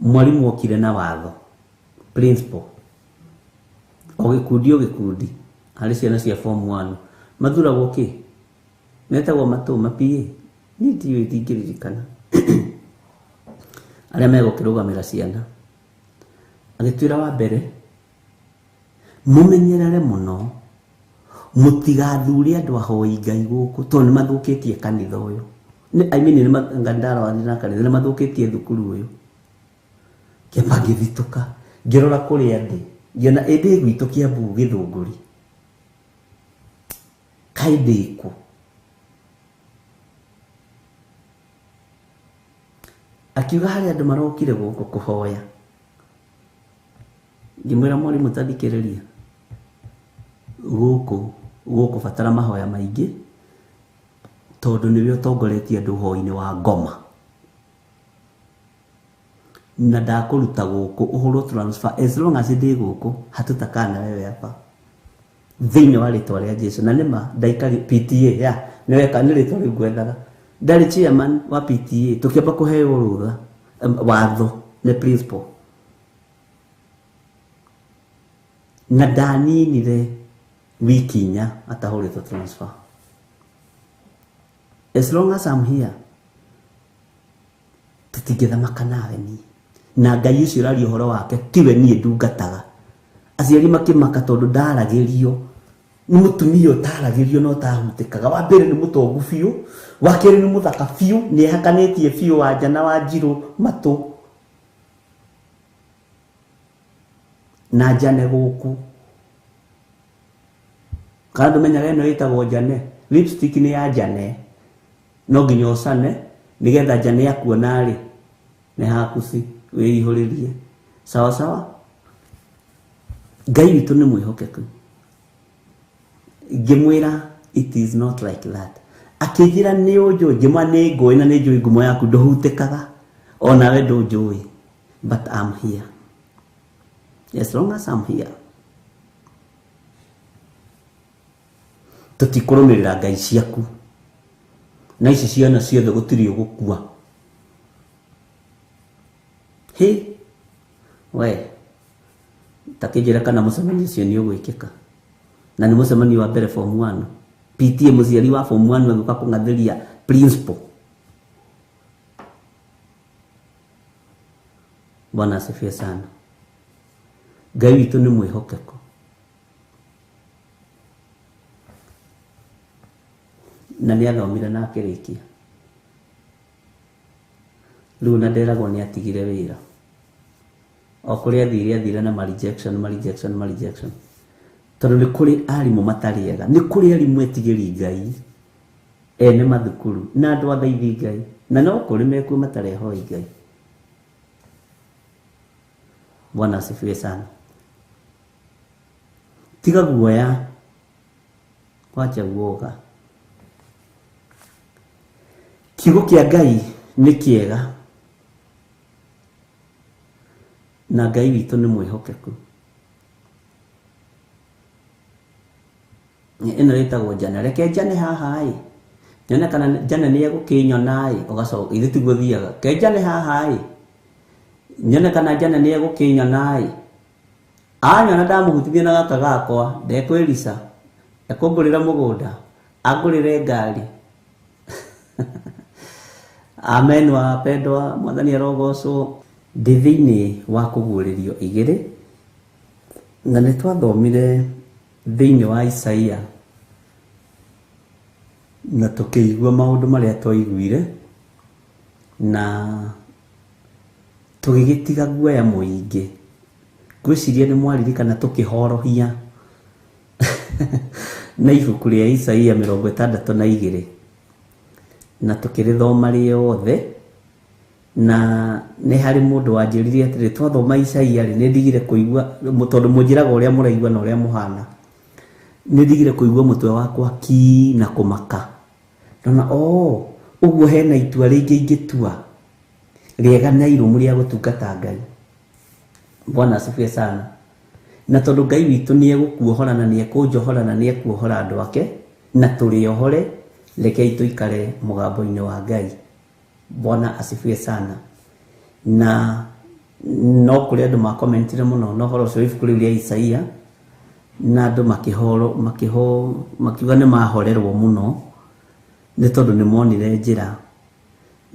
B: Mwarimũ okire na watho, principal, o gĩkundi o gĩkundi harĩ ciana cia form 1 mathuragwo kĩ? Metagwo matũ ma PA, niĩ ndiũĩ, ndingĩririkana arĩa megũkĩrũgamĩra ciana. Agĩtwĩra wa mbere, mũmenyerere mũno mũtigathure andũ ahoi Ngai gũkũ tondũ nĩ mathũkĩtie kanitha ũyũ. I mean, nĩ ndarora na kanitha, nĩ mathũkĩtie thukuru ũyũ. Kĩamba ngĩthitũka, ngĩrora kũrĩa ndĩ, ngĩona ĩndĩ gwitũ Kiambu Gĩthũngũri. Kaĩ ndĩ kũ? Akiuga harĩ andũ marokire gũkũ kũhoya. Ngĩmwĩra mwarimũ ta thikĩrĩria, gũkũ gũkũbatara mahoya maingĩ tondũ nĩwe ũtongoretie andũ ũhoi-inĩ wa ngoma. Na ndakũruta gũkũ ũhũrwo transfer as long as ndĩ gũkũ hatutakaa na wewe hapa thĩinĩ wa rĩtwa rĩa Jesu. Na nĩma ndaikari PTA ya nĩweka nĩ rĩtwa rĩu ngwethaga. Ndarĩ chairman wa PTA, tũkĩamba kũheo rũtha watho nĩ principal. Na ndaninire wiki inya atahũrĩtwo transfer. As long as I'm here, tũtingĩthamaka nawe niĩ. Na Ngai ũcio ũraria ũhoro wake tiwe niĩ ndungataga. Aciari makĩmaka tondũ ndaragĩrio, nĩ mũtumia ũtaragĩrio na ũtahutĩkaga. Wa mbere nĩ mũtongu biũ, wa kerĩ nĩ mũthaka biũ, nĩ ehakanĩtie biũ Wanja na Wanjirũ matũ. Na njane gũkũ. Kana ndũmenyaga ĩno ĩtagwo njane? Lipstick nĩ ya njane. No nginya ũcane nĩgetha njane akuona rĩ nĩ hakuci wĩihũrĩrie. Sawa sawa. Ngai witũ nĩ mwĩhokeku. Ngĩmwĩra it is not like that. Akĩnjĩra nĩ ũnjũĩ, ngĩmwĩra nĩ ngũĩ na nĩ njũĩ ngumo yaku ndũhutĩkaga, onawe ndũnjũĩ, but I'm here. As long as I'm here, tũtikũrũmĩrĩra ngai ciaku. Na ici ciana ciothe gũtirĩ ũgũkua. Hĩ, we, ta kĩnjĩra kana mũcemanio ũcio nĩ ũgwĩkĩka. Na nĩ mũcemanio wa mbere form 1. PTA mũciari wa form 1 agĩũka kũng'athĩria principal. Bwana asifiwe sana. Ngai witũ nĩ mwĩhokeku. Na nĩ athomire na akĩrĩkia. Rĩu na nderagwo nĩ atigire wĩra. O kũrĩa athire, athire na ma rejection, ma rejection, ma rejection. Tondũ nĩ kũrĩ arimũ matarĩ ega, nĩ kũrĩ arimũ etigĩri Ngai, ene mathukuru, na andũ athaithi Ngai, na no kũrĩ mekuo matarĩ ahoi Ngai. Bwana asifiwe sana. Tiga guoya, wacha guoga. Kiugo kĩa Ngai nĩ kĩega na Ngai witũ nĩ mwĩhokeku. Ĩno ĩtagwo njane, reke njane haha ĩ, nyone kana njane nĩ egũkĩnyona ĩ, ũgacoka ithuĩ tiguo thiaga, ke njane haha ĩ, nyone kana njane nĩ egũkĩnyona ĩ, anyona ndamũhutithia na gaka gakwa ndekwĩrica, ekũngũrĩra mũgũnda, angũrĩre ngari. Amen wapendwa, Mwathani arogocwo. Ndĩ thĩinĩ wa kũguũrĩrio igĩrĩ, na nĩ twathomire thĩinĩ wa Isaia na tũkĩigua maũndũ marĩa twaiguire na tũgĩgĩtiga guoya mũingĩ. Ngwĩciria nĩ mwaririkana tũkĩhorohia na ibuku rĩa Isaia 62 na tũkĩrĩthoma rĩothe, na nĩ harĩ mũndũ wanjĩrire atĩrĩ, twathoma Isaia rĩ, nĩ ndigire kũigua, tondũ mũnjĩraga ũrĩa mũraigua na ũrĩa mũhana, nĩ ndigire kũigua mũtwe wakwa ki na kũmaka. Ndona ũguo hena itua rĩngĩ ingĩtua rĩega na irũmu rĩa gũtungata Ngai. Bwana asifiwe sana. Na tondũ Ngai witũ nĩ egũkuohora na nĩ ekũnjohora na nĩ ekuohora andũ ake, na tũrĩohore, rekei tũikare mũgambo-inĩ wa Ngai. Bwana asifiwe sana. Na no kũrĩ andũ makomentire mũno na ũhoro ũcio ibuku rĩu rĩa Isaia, na andũ makiuga nĩ mahorerwo mũno nĩ tondũ nĩ monire njĩra.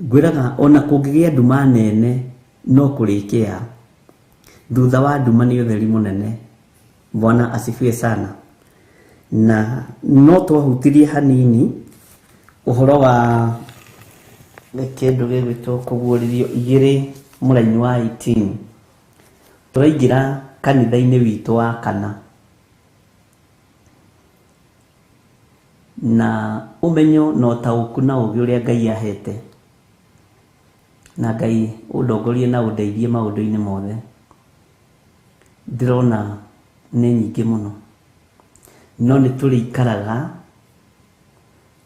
B: Ngwĩraga ona kũngĩgĩa nduma nene no kũrĩkĩa, thutha wa nduma nĩ ũtheri mũnene. Bwana asifiwe sana. Na no twahutirie hanini ũhoro wa kĩndũ gĩgwĩtwo kũguũrĩrio igĩrĩ mũraini wa 18. Tũraingĩra kanitha-inĩ witũ wa kana, na ũmenyo na ũtaũku na ũũgĩ ũrĩa Ngai ahete, na Ngai ũndongorie na ũndeithie maũndũ-inĩ mothe, ndĩrona nĩ nyingĩ mũno, no nĩ tũrĩikaraga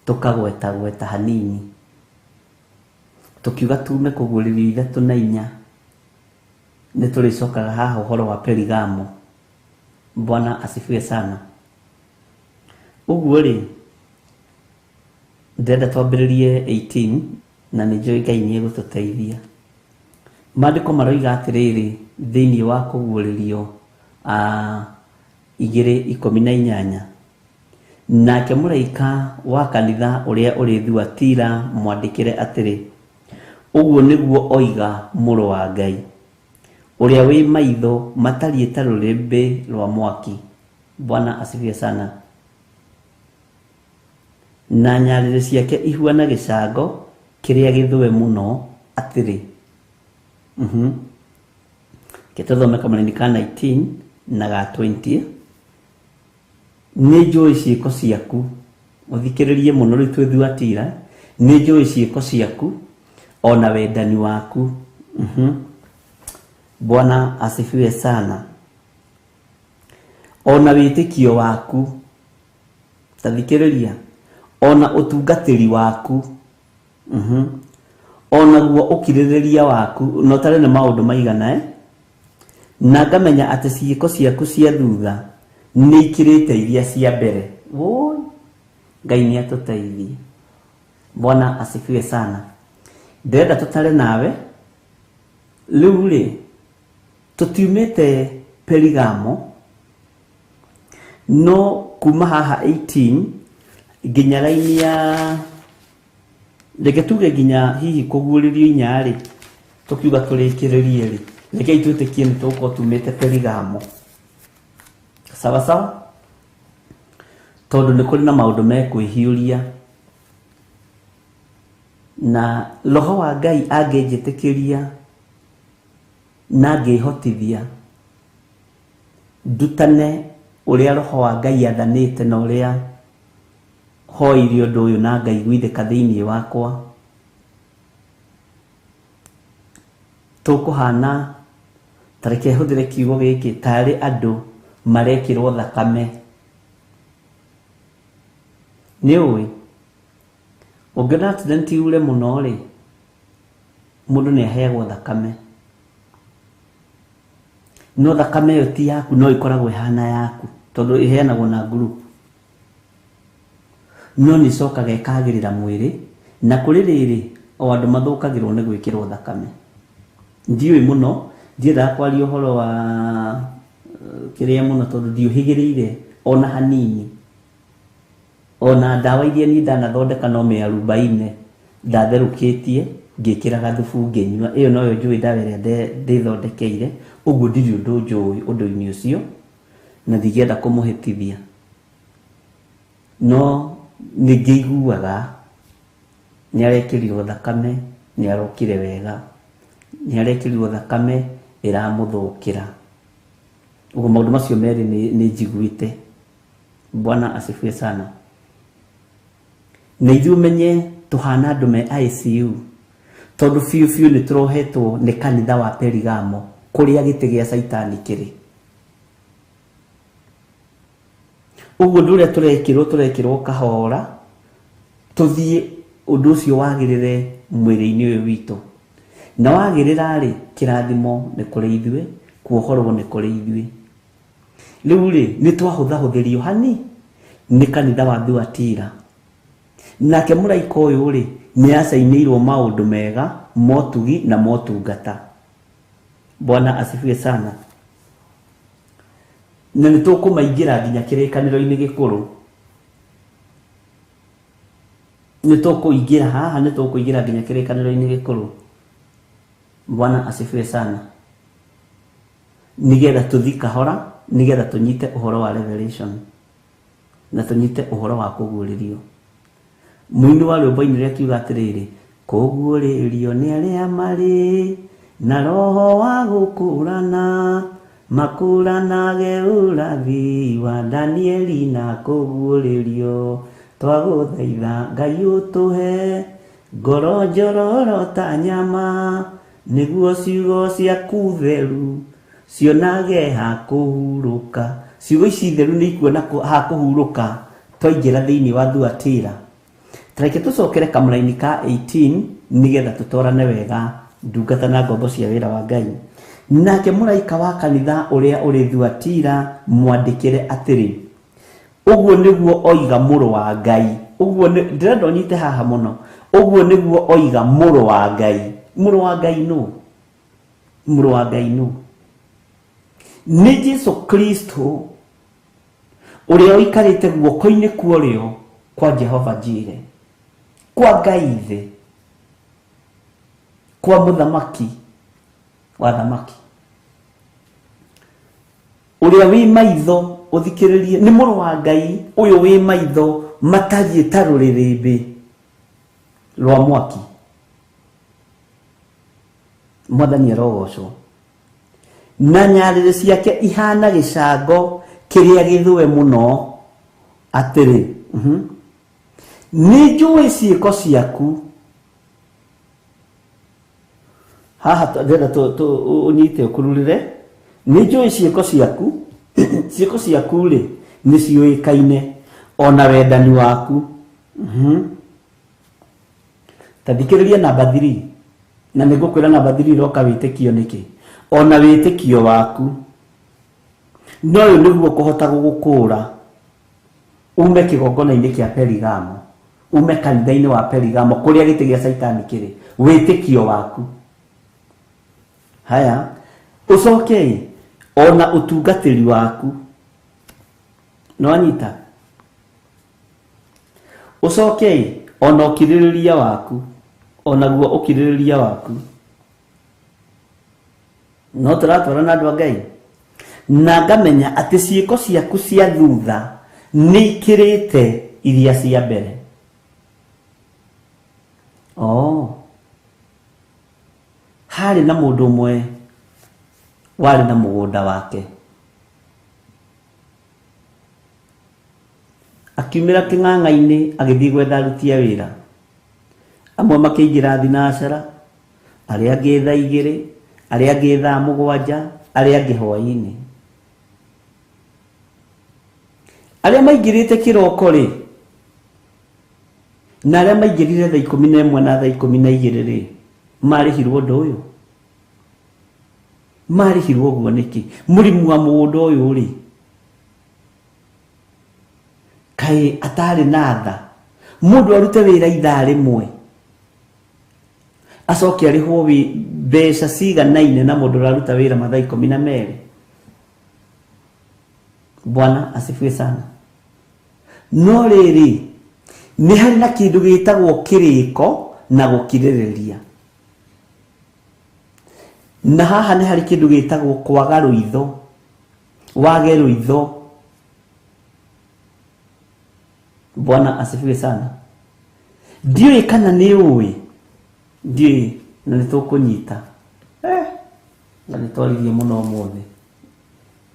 B: tũkagwetagweta hanini, tũkiuga tume kũguũrĩrio 3 na 4, nĩ tũrĩcokaga haha ũhoro wa Perigamo. Bwana asifiwe sana. Ũguo rĩ, ndĩrenda twambĩrĩrie 18 na nĩ njũĩ Ngai nĩ egũtũteithia. Maandĩko maroiga atĩrĩrĩ thĩinĩ wa kũguũrĩrio 2:18, nake mũraika wa kanitha ũrĩa ũrĩ Thuatira mwandĩkĩre atĩrĩ, ũguo nĩguo oiga mũrũ wa Ngai, ũrĩa wĩ maitho matariĩ ta rũrĩrĩmbĩ rwa mwaki. Bwana asifiwe sana. Na nyarĩrĩ ciake ihuana gĩcango kĩrĩa gĩthũe mũno atĩrĩ. Gĩtũthome kamũraini ka 19 na ga 20. Nĩ njũĩ ciĩko ciaku, ũthikĩrĩrie mũno rĩu twĩ Thuatira, nĩ njũĩ ciĩko ciaku ona wendani waku. Bwana asifiwe sana. Ona wĩtĩkio waku, tathikĩrĩria, ona ũtungatĩri waku, ona guo ũkirĩrĩria waku, no tarĩ nĩ maũndũ maigana, na ngamenya atĩ ciĩko ciaku cia thutha nĩ ikĩrĩte iria cia mbere. Woi, Ngai nĩ atũteithie. Bwana asifiwe sana. Ndĩrenda tũtare nawe rĩu rĩ, tũtiumĩte Perigamo, no kuma haha 18 nginya raini ya, reke tuge nginya hihi kũguũrĩrio 4 rĩ, tũkiuga tũrĩkĩrĩrie rĩ, rekei twĩtĩkie nĩ tũgũkorwo tumĩte Perigamo. Sawa sawa, tondũ nĩ kũrĩ na maũndũ mekwĩhiũria, na roho wa Ngai angĩnjĩtĩkĩria na angĩhotithia ndutane ũrĩa roho wa Ngai athanĩte na ũrĩa hoirie ũndũ ũyũ na ngaiguithĩka thĩinĩ wakwa, tũkũhana, ta reke hũthĩre kiugo gĩkĩ, tarĩ andũ marekĩrwo thakame. Nĩ ũĩ Ũngĩona accident yure mũno rĩ, mũndũ nĩ aheagwo thakame. No thakame ĩyo ti yaku no ĩkoragwo ĩhana yaku tondũ ĩheanagwo na group. No nĩ ĩcokaga ĩkagĩrĩra mwĩrĩ na kũrĩ rĩrĩ o andũ mathũkagĩrwo nĩ gwĩkĩrwo thakame. Ndiũĩ mũno, ndiendaga kwaria ũhoro wa kĩrĩa mũno tondũ ndiũhĩgĩrĩire ona hanini. Ona ndawa iria niĩ ndanathondeka no mĩarubaine ndatherũkĩtie ngĩkĩra gathubu ngĩnyua. Ĩyo noyo njũĩ ndawa ĩrĩa ndĩthondekeire, ũguo ndirĩ ũndũ njũĩ ũndũ-inĩ ũcio na ndingĩenda kũmũhĩtithia. No nĩ ngĩiguaga nĩ arekĩrirwo thakame, nĩ arokire wega, nĩ arekĩrirwo thakame ĩramũthũkĩra. Ũguo maũndũ macio merĩ nĩ njiguĩte. Bwana asifiwe sana. Na ithuĩ ũmenye tũhana andũ me ICU tondũ biũ biũ nĩ tũrohetwo nĩ kanitha wa Perigamo kũrĩa gĩtĩ gĩa Caitani kĩrĩ. Ũguo ũndũ ũrĩa tũrekĩrwo tũrekĩrwo kahora tũthiĩ ũndũ ũcio wagĩrĩre mwĩrĩ-inĩ ũyũ witũ. Na wagĩrĩra rĩ, kĩrathimo nĩ kũrĩ ithuĩ, kuohorwo nĩ kũrĩ ithuĩ. Rĩu rĩ, nĩ twahũthahũthĩrio hani nĩ kanitha wa Thuatira. Nake mũraika ũyũ rĩ, nĩ acainĩirwo maũndũ mega, motugi na motungata. Bwana asifiwe sana. Na nĩ tũkũmaingĩra nginya kĩrĩkanĩro-inĩ gĩkũrũ. Nĩ tũkũingĩra haha, nĩ tũkũingĩra nginya kĩrĩkanĩro-inĩ gĩkũrũ. Bwana asifiwe sana. Nĩgetha tũthi kahora, nĩgetha tũnyite ũhoro wa revelation na tũnyite ũhoro wa kũguũrĩrio. Mũini wa rwĩmbo ainire akiuga atĩrĩrĩ, kũguũrĩrio nĩ arĩa marĩ na roho wa gũkũrana, makũranage ũrathi wa Danieli na kũguũrĩrio. Twagũthaitha Ngai ũtũhe ngoro njororo ta nyama, nĩguo ciugo ciaku theru cionage ha kũhurũka. Ciugo ici theru nĩ ikuona ha kũhurũka twaingĩra thĩinĩ wa Thuatira. Tareke tũcokere kamũraini ka 18 nĩgetha tũtwarane wega ndungata na ngombo cia wĩra wa Ngai. Nake mũraika wa kanitha ũrĩa ũrĩ Thuatira mwandĩkĩre atĩrĩ, ũguo nĩguo oiga mũrũ wa Ngai. Ũguo nĩ ndĩrenda ũnyite haha mũno. Ũguo nĩguo oiga mũrũ wa Ngai. Mũrũ wa Ngai nũ? Mũrũ wa Ngai nũ? Nĩ Jesu Kristo ũrĩa ũikarĩte guoko-inĩ kwa ũrĩo kwa Jehova Jire, kwa Ngai Ithe, kwa mũthamaki wa thamaki, ũrĩa wĩ maitho ũthikĩrĩrie, nĩ mũrũ wa Ngai ũyũ wĩ maitho matariĩ ta rũrĩrĩmbĩ rwa mwaki. Mwathani arogocwo. Na nyarĩrĩ ciake ihana gĩcango kĩrĩa gĩthũe mũno. Atĩrĩ, nĩ njũĩ ciĩko ciaku. Haha ndĩrenda ũnyite ũkururĩre. Nĩ njũĩ ciĩko ciaku. Ciĩko ciaku rĩ, nĩ ciũĩkaine, ona wendani waku. Ta thikĩrĩria namba 3, na nĩ ngũkwĩra namba 3 ĩroka wĩtĩkio nĩkĩ. Ona wĩtĩkio waku. No ũyũ nĩguo kũhota gũgũkũra ume kĩgongona-inĩ kĩa Perigamo, ume kanitha-inĩ wa Perigamo kũrĩa gĩtĩ gĩa Caitani kĩrĩ, wĩtĩkio waku. Haya, ũcoke ona ũtungatĩri waku. Nĩwanyita? Ũcoke ona ũkirĩrĩria waku, onaguo ũkirĩrĩria waku. No tũratwarana andũ a Ngai. Na ngamenya atĩ ciĩko ciaku cia thutha nĩ ikĩrĩte iria cia mbere. Oh. Harĩ na mũndũ ũmwe warĩ na mũgũnda wake. Akiumĩra kĩng'ang'a-inĩ agĩthiĩ gwetha aruti a wĩra. Amwe makĩingĩra thinacara, arĩa angĩ thaa igĩrĩ, arĩa angĩ thaa mũgwanja, arĩa angĩ hwaĩ-inĩ. Arĩa maingĩrĩte kĩroko rĩ, Na arĩa maingĩrire thaa 11 na thaa 12 rĩ, marĩhirwo ũndũ ũyũ? Marĩhirwo ũguo nĩkĩ? Mũrĩmi wa mũgũnda ũyũ rĩ, kaĩ atarĩ na tha? Mũndũ arute wĩra ithaa rĩmwe acoke arĩhwo mbeca ciganaine na mũndũ ũraruta wĩra mathaa 12. Bwana asifiwe sana. No rĩrĩ, nĩ harĩ na kĩndũ gĩtagwo kĩrĩko na gũkirĩrĩria. Na haha nĩ harĩ kĩndũ gĩtagwo kwaga rũitho, wage rũitho. Bwana asifiwe sana. Ndiũĩ kana nĩ ũĩ, ndiũĩ na nĩ tũkũnyita. Na nĩ twaririe mũno ũmũthĩ,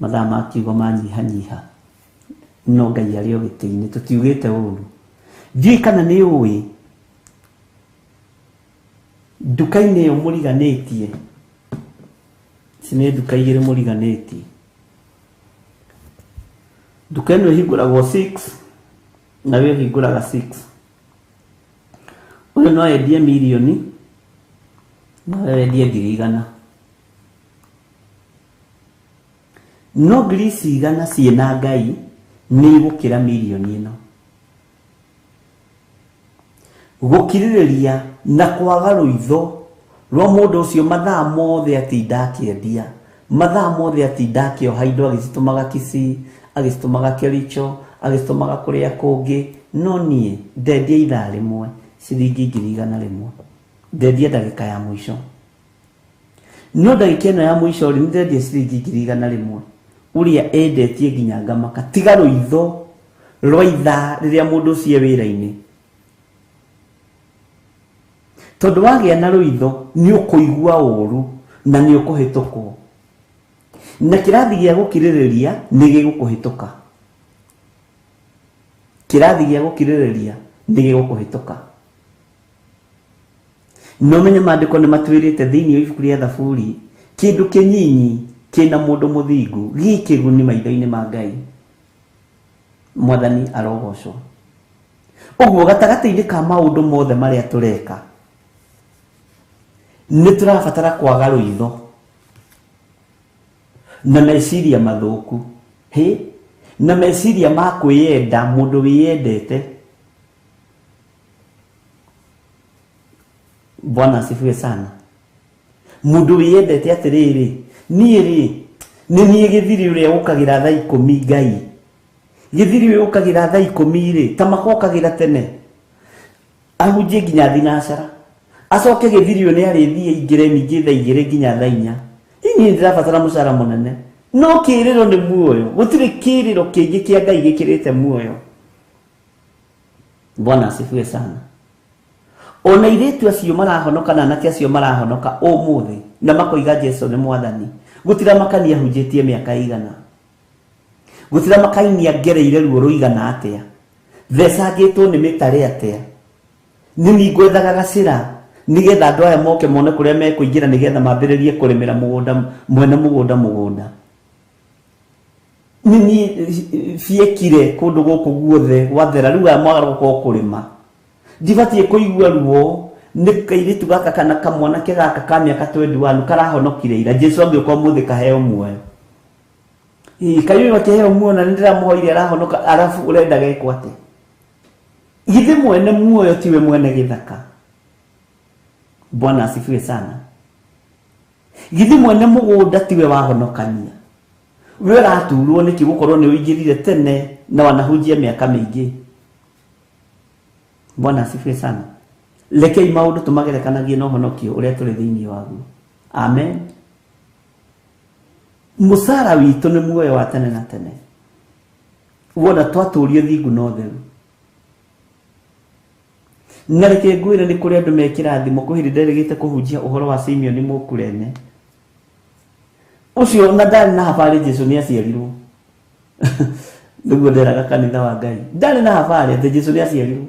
B: mathaa ma kiugo manyihanyiha, no Ngai arĩ o gĩtĩ-inĩ, tũtiugĩte ũru. Ndiũĩ kana nĩ ũĩ, nduka-inĩ ĩyo mũriganĩtie, ici nĩ nduka igĩrĩ mũriganĩtie. Nduka ĩno ĩhingũragwo 6 na we ũhingũraga 6. Ũyũ no endie mirioni na we wendie 100,000. No ngiri ici igana ciĩna Ngai nĩ igũkĩra mirioni ĩno. Gũkirĩrĩria na kwaga rũitho rwa mũndũ ũcio mathaa mothe atinda akĩendia, mathaa mothe atinda akĩoha indo agĩcitũmaga Kisii, agĩcitũmaga Kericho, agĩcitũmaga kũrĩa kũngĩ, no niĩ ndendia ithaa rĩmwe ciringi 100,000. Ndendia ndagĩka ya mũico. No ndagĩka ĩno ya mũico rĩ, nĩndendia ciringi 100,000. Ũrĩa endetie nginya ngamaka. Tiga rũitho rwa ithaa rĩrĩa mũndũ ũcio e wĩra-inĩ. Tondũ wagĩa na rũitho nĩ ũkũigua ũru na nĩ ũkũhĩtũkwo. Na kĩrathi gĩa gũkirĩrĩria nĩ gĩgũkũhĩtũka. Kĩrathi gĩa gũkirĩrĩria nĩ gĩgũkũhĩtũka. No menye maandĩko nĩ matwĩrĩte thĩinĩ wa ibuku rĩa Thaburi, kĩndũ kĩnyinyi kĩna mũndũ mũthingu gĩ kĩguni maitho-inĩ ma Ngai. Mwathani arogocwo. Ũguo gatagatĩ-inĩ ka maũndũ mothe marĩa tũreka, nĩ tũrabatara kwaga rũitho na meciria mathũku, hĩ, na meciria ma kwĩyenda, mũndũ wĩyendete. Bwana asifiwe sana. Mũndũ wĩyendete atĩrĩrĩ, niĩ rĩ, nĩ niĩ gĩthiri ũrĩa ũkagĩra thaa 10 Ngai. Gĩthiri ũyũ ũkagĩra thaa 10 rĩ, ta makokagĩra tene. Ahunjie nginya thinacara. Acoke gĩthiri ũyũ nĩ arĩthiĩ aingĩre ningĩ thaa 2 nginya thaa 4. Niĩ ndĩrabatara mũcara mũnene. No kĩrĩro nĩ muoyo. Gũtirĩ kĩrĩro kĩngĩ kĩa Ngai gĩkĩrĩte muoyo. Bwana asifiwe sana. Ona airĩtu acio marahonoka na anake acio marahonoka ũmũthĩ na makoiga Jesu nĩ mwathani, gũtiramakania ahunjĩtie mĩaka ĩigana, gũtiramakania ngereire ruo rũigana atĩa, thecangĩtwo nĩ mĩtare atĩa, nĩ niĩ ngwethaga gacĩra nĩgetha andũ aya moke mone kũrĩa mekũingĩra nĩgetha mambĩrĩrie kũrĩmĩra mũgũnda, mwene mũgũnda mũgũnda. Nĩ niĩ biekire kũndũ gũkũ guothe gwathera, rĩu aya mwaga gũkorwo kũrĩma. Ndibatiĩ kũigua ruo nĩ kairĩtu gaka kana kamwanake gaka ka mĩaka 21 karahonokire ira. Jesu angĩũka ũmũthĩ kaheo muoyo. Ĩ, kaĩ ũyũ akĩheo muoyo na nĩ ndĩramũhoire arahonoka, arabu ũrenda gekwo atĩa? Githĩ mwene muoyo tiwe mwene gĩthaka? Bwana asifiwe sana. Githĩ mwene mũgũnda tiwe wahonokania? We ũraturwo nĩkĩ gũkorwo nĩ ũingĩrire tene na wanahunjia mĩaka mĩingĩ? Bwana asifiwe sana. Rekei maũndũ tũmagerekanagie na ũhonokio ũrĩa tũrĩ thĩinĩ waguo. Amen. Mũcara witũ nĩ muoyo wa tene na tene. Wona twatũrio thingu na ũtheru. Na reke ngwĩre nĩ kũrĩ andũ me kĩrathimo. Kwĩ hĩndĩ nderĩgĩte kũhunjia ũhoro wa Simeoni Mũkurene. Ũcio na ndarĩ na habarĩ Jesu nĩ aciarirwo. Nĩguo nderaga kanitha wa Ngai. Ndarĩ na habarĩ atĩ Jesu nĩ aciarirwo.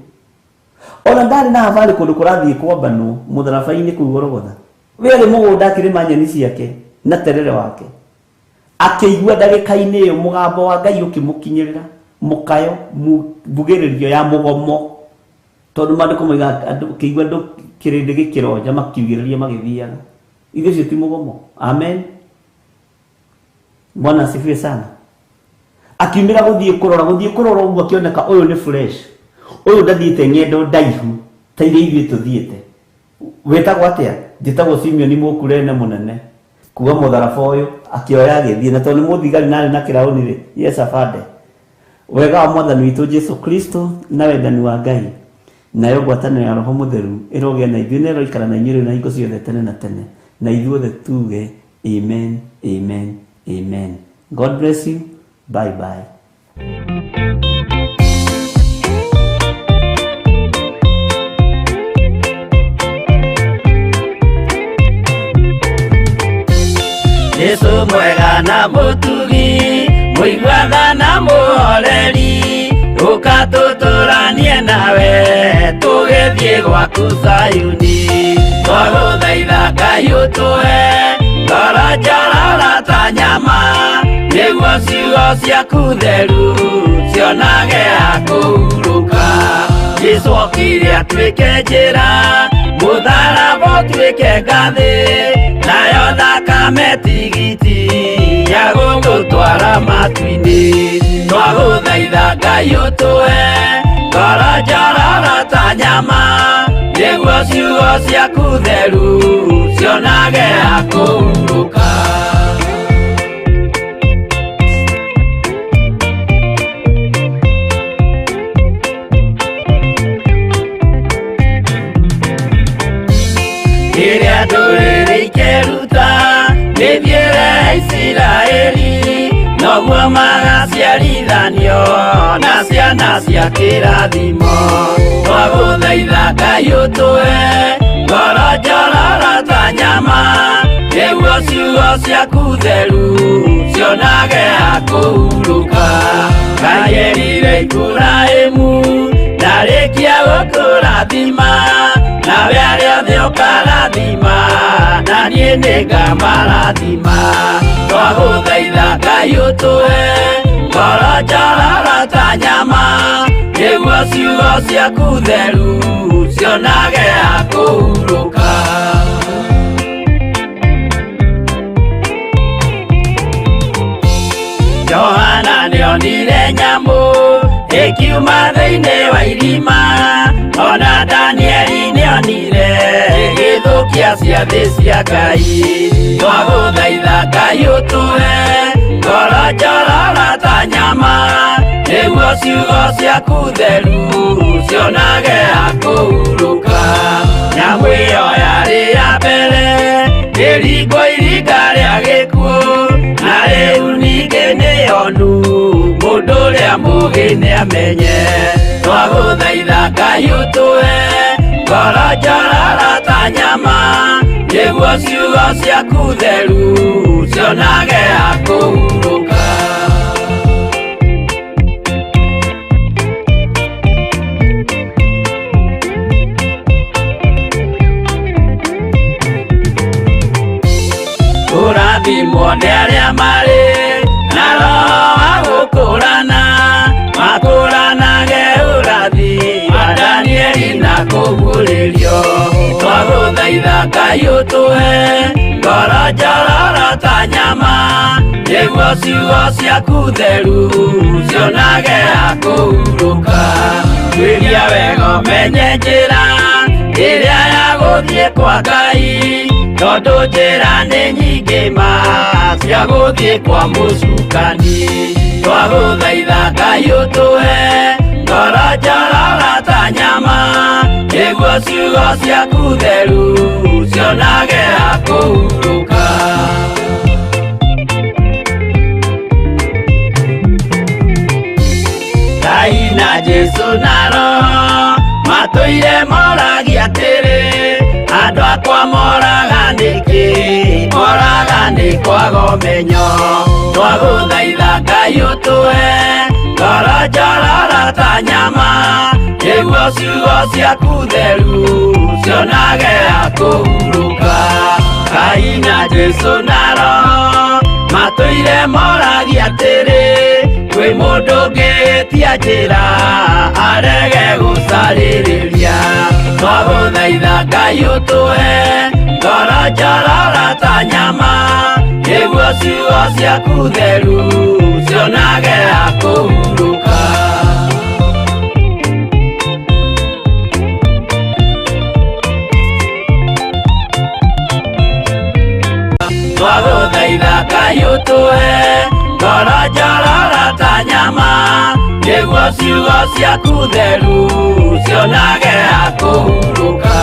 B: Ona ndarĩ na habarĩ kũndũ kũrathiĩ kwambanwo mũtharaba-inĩ kũu Golgotha. We arĩ mũgũnda akĩrĩma nyeni ciake na terere wake. Akĩigua ndagĩka-inĩ ĩyo mũgambo wa Ngai ũkĩmũkinyĩrĩra, mũkayo, mbugĩrĩrio ya mũgomo. Tondũ maandĩko moigaga andũ kĩigua andũ kĩrĩndĩ gĩkĩronja makiugĩrĩria magĩthiaga. Ithuĩ ũcio ti mũgomo. Amen. Bwana asifiwe sana. Akiumĩra gũthiĩ kũrora, gũthiĩ kũrora ũguo akĩoneka ũyũ nĩ fresh. Ũyũ ndathiĩte ng'endo ndaihu ta iria ithuĩ tũthiĩte. Wĩtagwo atĩa? Njĩtagwo Simeon Mũkurene mũnene. Kuga mũtharaba ũyũ akĩoya agĩthiĩ, na tondũ nĩ mũthigari na arĩ na kĩraũni rĩ, yes afande. Wega wa Mwathani witũ Jesu Kristo na wendani wa Ngai nayo ngwatanĩro ya Roho Mũtheru ĩrogĩa na ithuĩ na ĩroikara na inyuĩ rĩu na hingo ciothe tene na tene, na ithuothe tuge amen, amen, amen. God bless you. Bye bye.
C: Jesu mwega na mũtugi, mũiguana na mũhoreri, ũka tũtũranie nawe tũgĩthiĩ gwaku Zayuni. Twagũthaitha Ngai ũtũhe ngoro njororo ta nyama, nĩguo ciugo ciaku theru cionage ha kũhurũka. Jesu okire atuĩke njĩra, mũtharaba ũtuĩke ngathĩ, nayo thakame tigiti ya gũgũtwara matu-inĩ. Twagũthaitha Ngai ũtũhe ngoro njororo ta nyama, nĩguo ciugo ciaku theru cionage ha kũhurũka. Rĩrĩa ndũrĩrĩ ikeruta mĩthiĩre ya Isiraeli, noguo magaciarithanio na ciana cia kĩrathimo. Twagũthaitha Ngai ũtũhe ngoro njororo ta nyama, nĩguo ciugo ciaku theru cionage ha kũhurũka. Ngai erire Iburahĩmu ndarĩkia gũkũrathima, nawe arĩa othe ũkarathima, na niĩ nĩngamarathima. Twagũthaitha Ngai ũtũhe ngoro njororo ta nyama, nĩguo ciugo ciaku theru cionage ha kũhurũka. Johana nĩonire nyamũ ĩkiuma thĩinĩ wa irima, ona Danieli nĩonire ĩgĩthũkia ciathĩ cia Ngai. Twagũthaitha Ngai ũtũhe ngoro njororo ta nyama, nĩguo ciugo ciaku theru cionage ha kũhurũka. Nyamũ ĩyo yarĩ ya mbere ĩringwo iringa rĩa gĩkuũ, na rĩu ningĩ nĩyonu mũndũ ũrĩa mũũgĩ nĩamenye. Twagũthaitha Ngai ũtũhe ngoro njororo ta nyama, nĩguo ciugo ciaku theru cionage ha kũhurũka. Kũrathimwo nĩ arĩa marĩ na roho wa gũkũrana, makũranage ũrathi wa Danieli na kũguũrĩrio. Twagũthaitha Ngai ũtũhe ngoro njororo ta nyama, nĩguo ciugo ciaku theru cionage ha kũhurũka. Tuĩria wega ũmenye njĩra ĩrĩa ya gũthiĩ kwa Ngai, tondũ njĩra nĩ nyingĩ ma cia gũthiĩ kwa mũcukani. Twagũthaitha Ngai ũtũhe ngoro njororo ta nyama, nĩguo ciugo ciaku theru cionage ha kũhurũka. Ngai na Jesu na Roho matũire moragia atĩrĩ, andũ akwa moraga nĩkĩ? Moraga nĩ kwaga ũmenyo. Twagũthaitha Ngai ũtũhe ngoro njororo ta nyama, nĩguo ciugo ciaku theru cionage ha kũhurũka. Ngai na Jesu na Roho matũire moragia atĩrĩ, kwĩ mũndũ ũngĩtia Acenjia njĩra arege gũcarĩrĩria. Twagũthaitha Ngai ũtũhe ngoro njororo ta nyama, nĩguo ciugo ciaku theru cionage ha kũhurũka. Twagũthaitha Ngai ũtũhe ngoro njororo ta nyama, nĩguo ciugo ciaku theru cionage ha kũhurũka.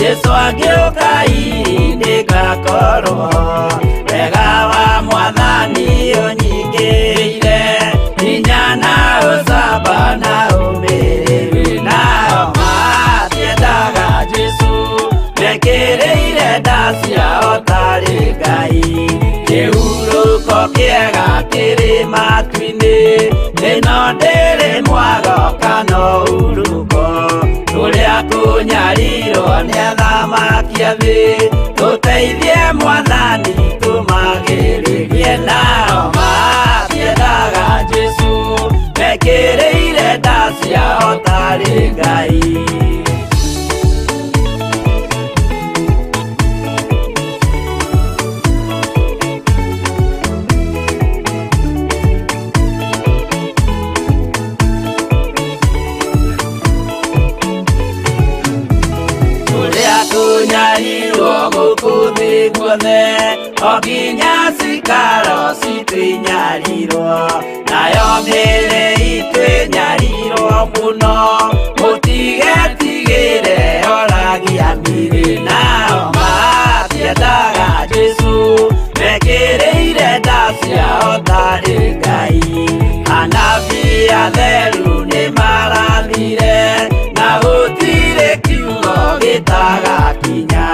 C: Jesu angĩũka ndĩgakorwo wega wa Mwathani ũnyingĩrĩire, hinya na ũcamba na ũmĩrĩru. Nao matiendaga Jesu mekĩrĩire nda ciao tarĩ Ngai. Kĩhurũko kĩega kĩrĩ matu-inĩ, ĩno ndĩrĩ mwago kana ũhurũko. Tũrĩa kũnyarirwo nĩ athamaki a thĩ, tũteithie Mwathani tũmagĩrĩrie. Nao matiendaga Jesu mekĩrĩire nda ciao tarĩ Ngai. Kũnyarirwo gũkũ thĩ guothe, o nginya cikaro citũ inyarirwo, nayo mĩĩrĩ itũ ĩnyarirwo mũno. Mũtigetigĩre oragia mĩĩrĩ. Nao matiendaga Jesu mekĩrĩire nda ciao tarĩ Ngai. Anabii atheru nĩmarathire, na gũtirĩ kiugo gĩtagakinya.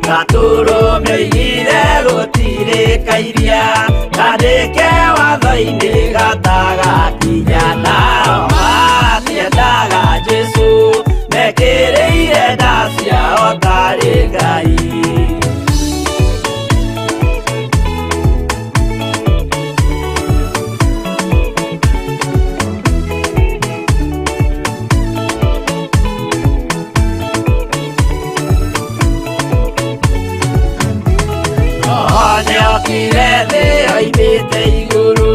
C: Gatũrũme oigire gũtirĩ kairia, kandĩke watho-inĩ gatagakinya. Nao matiendaga Jesu mekĩrĩire nda ciao tarĩ Ngai. Nĩokire thĩ oimĩte igũrũ,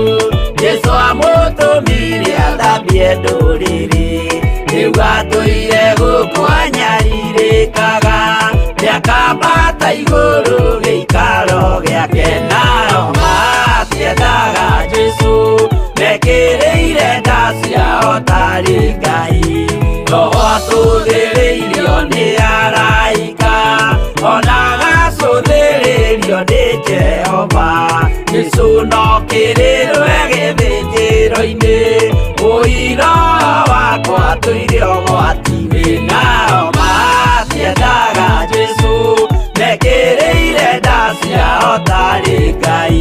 C: Jesu amũtũmire athambie ndũrĩrĩ. Rĩu atũire gũkũ anyarirĩkaga, nĩakambata igũrũ gĩikaro gĩake. Nao matiendaga Jesu mekĩrĩire nda ciao tarĩ Ngai. Roho atũthĩrĩirio nĩ araika, ona agacũthĩrĩrio nĩ Jehova. Jesu no kĩrĩrwe gĩthĩnjĩro-inĩ, ũira wakwa tũire ũgwati-inĩ. Nao matiendaga Jesu mekĩrĩire nda ciao tarĩ Ngai.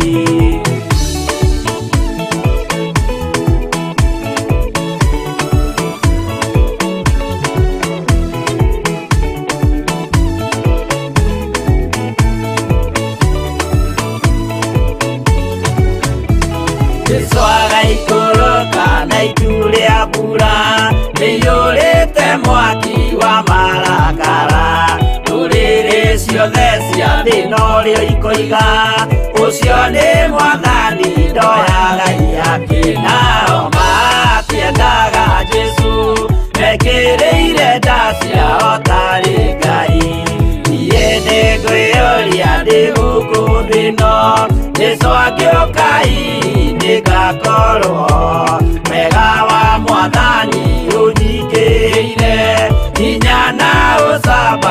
C: Jesu agaikũrũka na itu rĩa mbura rĩiyũrĩte mwaki wa marakara. Ndũrĩrĩ ciothe cia thĩ norĩo ikoiga, ũcio nĩ Mwathani ndoyaga ihaki. Nao matiendaga Jesu mekĩrĩire nda ciao tarĩ Ngai. Niĩ nĩngwĩyũria ndĩ gũkũ thĩ ĩno, Jesu angĩũka nĩngakorwo wega wa Mwathani ũnyingĩrĩire, hinya na ũcamba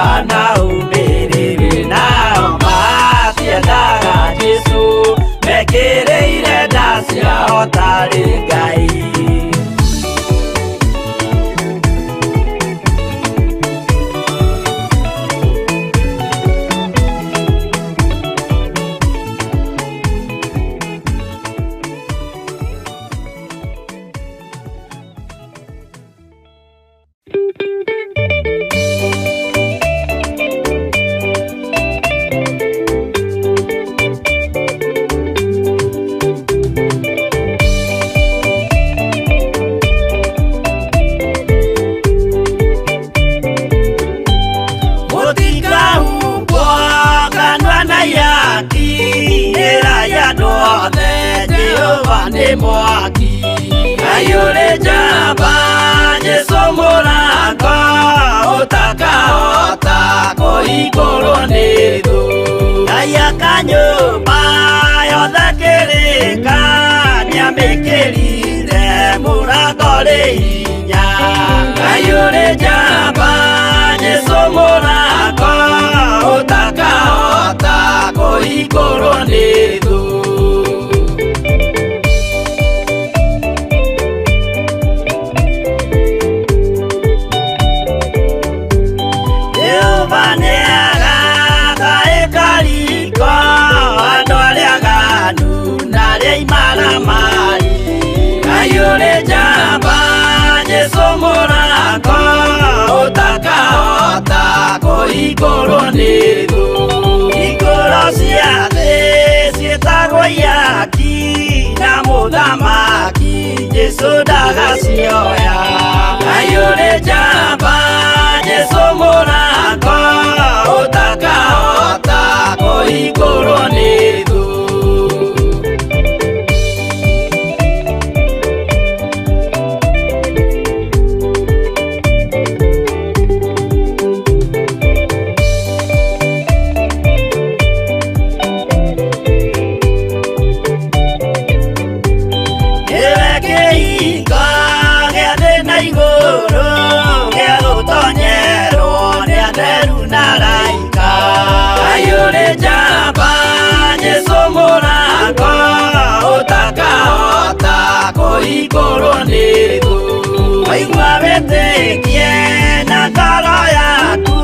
C: Ciahotarĩ Ngai. Mũtikahumbwo kanua na ihaki, ĩra ya andũ othe Jehova nĩ mwaki. Ngai ũrĩ njamba, Jesũ mũrango, ũtakahota kũhingũrwo nĩ thũ. Ngai aka nyũmba yothe kĩrĩka, nĩamĩkĩrire mũrango rĩ hinya. Ngai ũrĩ njamba, Jesũ mũrango, ũtakahota kũhingũrwo nĩ thũ. Jehova nĩagaka ĩkariko, andũ arĩa aganu na arĩa imaramari. Ngai ũrĩ njamba, Jesũ mũrango, ũtakahota kũhingũrwo nĩ thũ. Hingũro cia thĩ ciĩtagwo ihaki, na mũthamaki Jesũ ndagacioya. Ngai ũrĩ njamba, Jesũ mũrango, ũtakahota kũhingũrwo nĩ thũ. Nĩwe kĩhingo gĩa thĩ na igũrũ, gĩa gũtonyerwo nĩ atheru na araika. Ngai ũrĩ njamba, Jesũ mũrango, ũtakahota kũhingũrwo nĩ thũ. Waigua wĩtĩkie na ngoro yaku,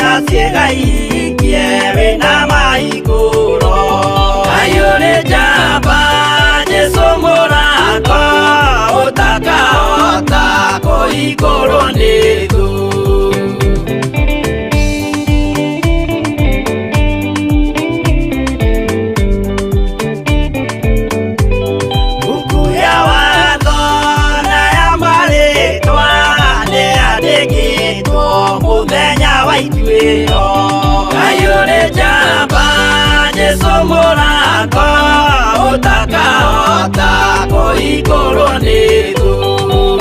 C: na ciĩga ihingie wĩna mahingũro. Ngai ũrĩ njamba, Jesũ mũrango, ũtakahota kũhingũrwo nĩ thũ. Buku ya watho na ya marĩtwa nĩyandĩkĩtwo mũthenya wa ituĩro. Ngai ũrĩ njamba, Jesũ mũrango, ũtakahota kũhingũrwo nĩ thũ.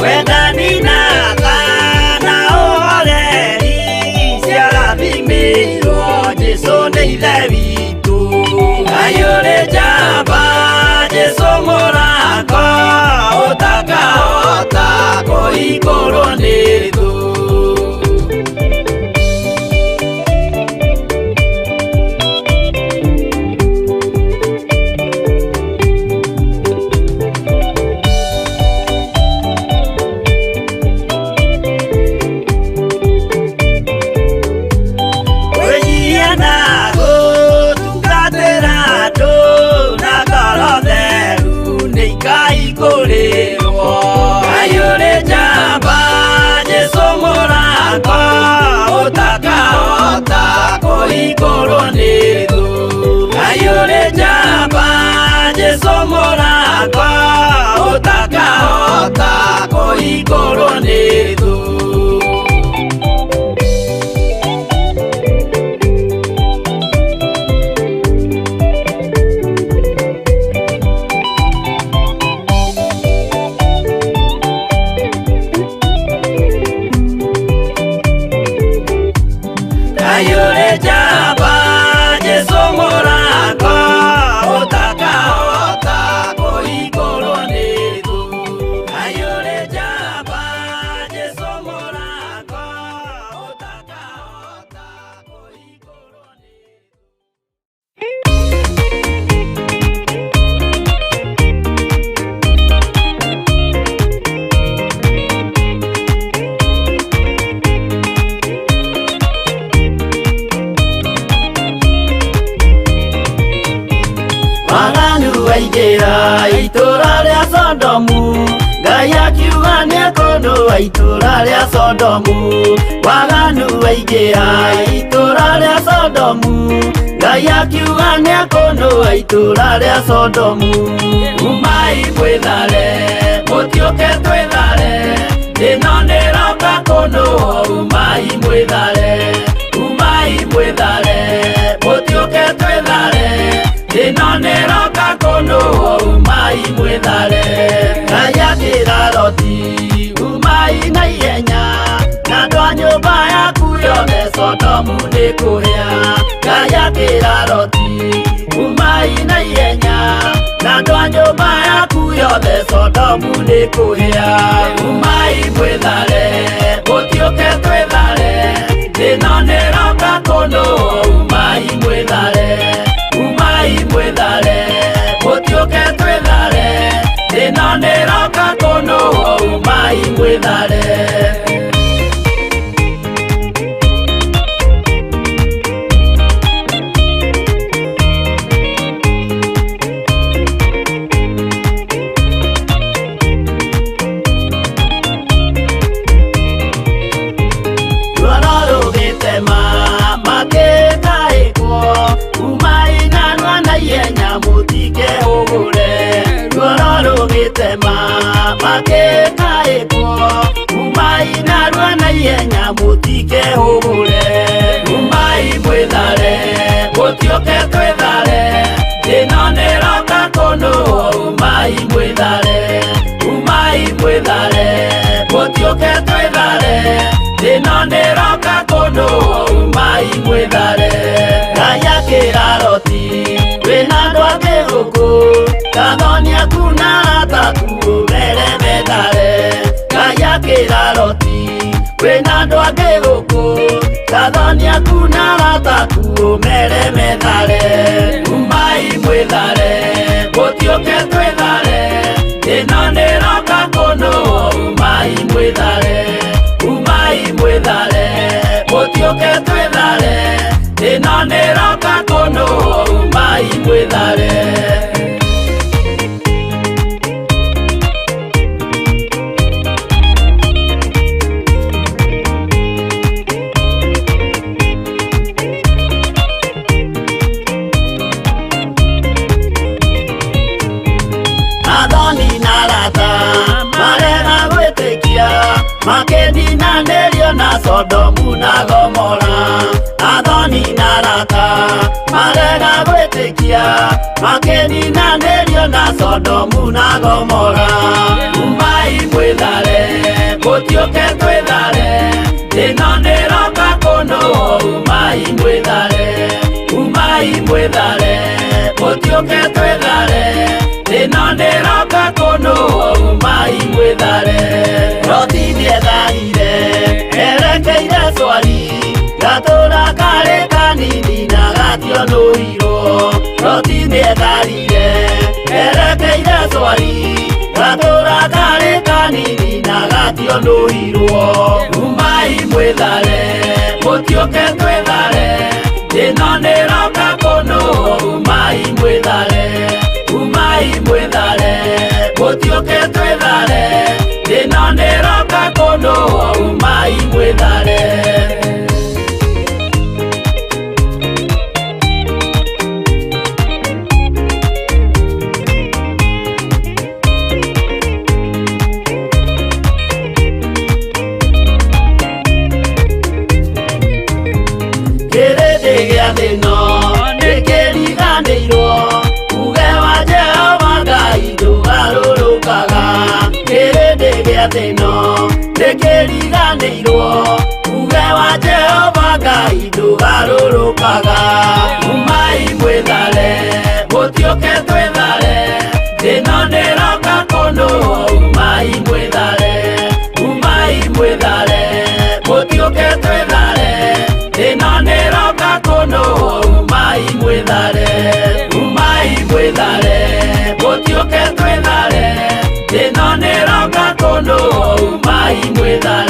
C: Wendani na tha na ũhoreri ciarathimĩirwo Jesũ nĩ Ithe witũ. Ngai ũrĩ njamba, Jesũ mũrango, ũtakahota kũhingũrwo nĩ thũ. Kwĩnyihia na gũtungatĩra andũ na ngoro theru nĩikaihingũrĩrwo. Ngai ũrĩ njamba, Jesũ mũrango, ũtakahota kũhingũrwo nĩ thũ. Ngai ũrĩ njamba, Jesũ mũrango, ũtakahota kũhingũrwo nĩ thũ. Ngai ũrĩ njamba, Jesũ mũrango, ũtakahota kũhingũrwo nĩ thũ. Ngai ũrĩ njamba, Jesũ Itũra rĩa Sodomu, Ngai akiuga nĩekũnũa itũra rĩa Sodomu. Waganu waingĩha itũra rĩa Sodomu, Ngai akiuga nĩekũnũa itũra rĩa Sodomu. Umai mwĩthare, mũtiũke twĩthare, ĩno nĩroka kũnũo. Umai mwĩthare, umai mwĩthare, mũtiũke twĩthare, ĩno nĩroka kũnũo. Umai mwĩthare. Ngai akĩra Loti, umai na ihenya, na andũ a nyũmba yaku yothe Sodomu nĩkũhĩa. Ngai akĩra Loti, umai na ihenya, na andũ a nyũmba yaku yothe Sodomu nĩkũhĩa. Umai mwĩthare, mũtiũke twĩthare, ĩno nĩroka kũnũo. Umai mwĩthare, umai mwĩthare, mũtiũke twĩthare, ĩno nĩroka kũnũo. Umai mwĩthare. Ruoro rũgĩtema makĩtaĩkwo, umai narua na ihenya mũtikehũgũre. Ruoro rũgĩtema makĩtaĩkwo, umai narua na ihenya mũtikehũgũre. Umai mwĩthare, mũtiũke twĩthare, ĩno nĩroka kũnũo. Umai mwĩthare, umai mwĩthare, mũtiũke twĩthare, ĩno nĩroka kũnũo. Umai mwĩthare. Ngai akĩra Loti, wĩna andũ angĩ gũkũ, gathoni aku na arata aku ũmere methare. Ngai akĩra Loti, wĩna andũ angĩ gũkũ, gathoni aku na arata aku ũmere methare. Umai mwĩthare, mũtiũke twĩthare, ĩno nĩroka kũnũo. Umai mwĩthare, umai mwĩthare, mũtiũke twĩthare, ĩno nĩroka kũnũo. Umai mwĩthare. Athoni na arata marega gwĩtĩkia, makĩninanĩrio na Sodomu na Gomora. Athoni na arata marega gwĩtĩkia, makĩninanĩrio na Sodomu na Gomora. Umai mwĩthare, mũtiũke twĩthare, ĩno nĩroka kũnũo. Umai mwĩthare, umai mwĩthare, mũtiũke twĩthare, ĩno nĩroka kũnũo. Umai mwĩthare. Loti nĩetharire erekeire Swari, gatũra karĩ kanini na gationũirwo. Loti nĩetharire erekeire Swari, gatũra karĩ kanini na gationũirwo. Umai mwĩthare, mũtiũke twĩthare, ĩno nĩroka kũnũo. Umai mwĩthare, umai mwĩthare, mũtiũke twĩthare, ĩno nĩroka kũnũo. Umai mwĩthare. Kĩrĩndĩ gĩa thĩ-ĩno nĩkĩriganĩirwo, uge wa Jehova Ngai ndũgarũrũkaga. Kĩrĩndĩ gĩa thĩ-ĩno nĩkĩriganĩirwo, uge wa Jehova Ngai ndũgarũrũkaga. Umai mwĩthare, mũtiũke twĩthare, ĩno nĩroka kũnũo. Umai mwĩthare, umai mwĩthare, mũtiũke twĩthare, ĩno nĩroka kũnũo. Umai mwĩthare, umai mwĩthare, mũtiũke twĩthare, ĩno nĩroka kũnũo. Umai mwĩthare.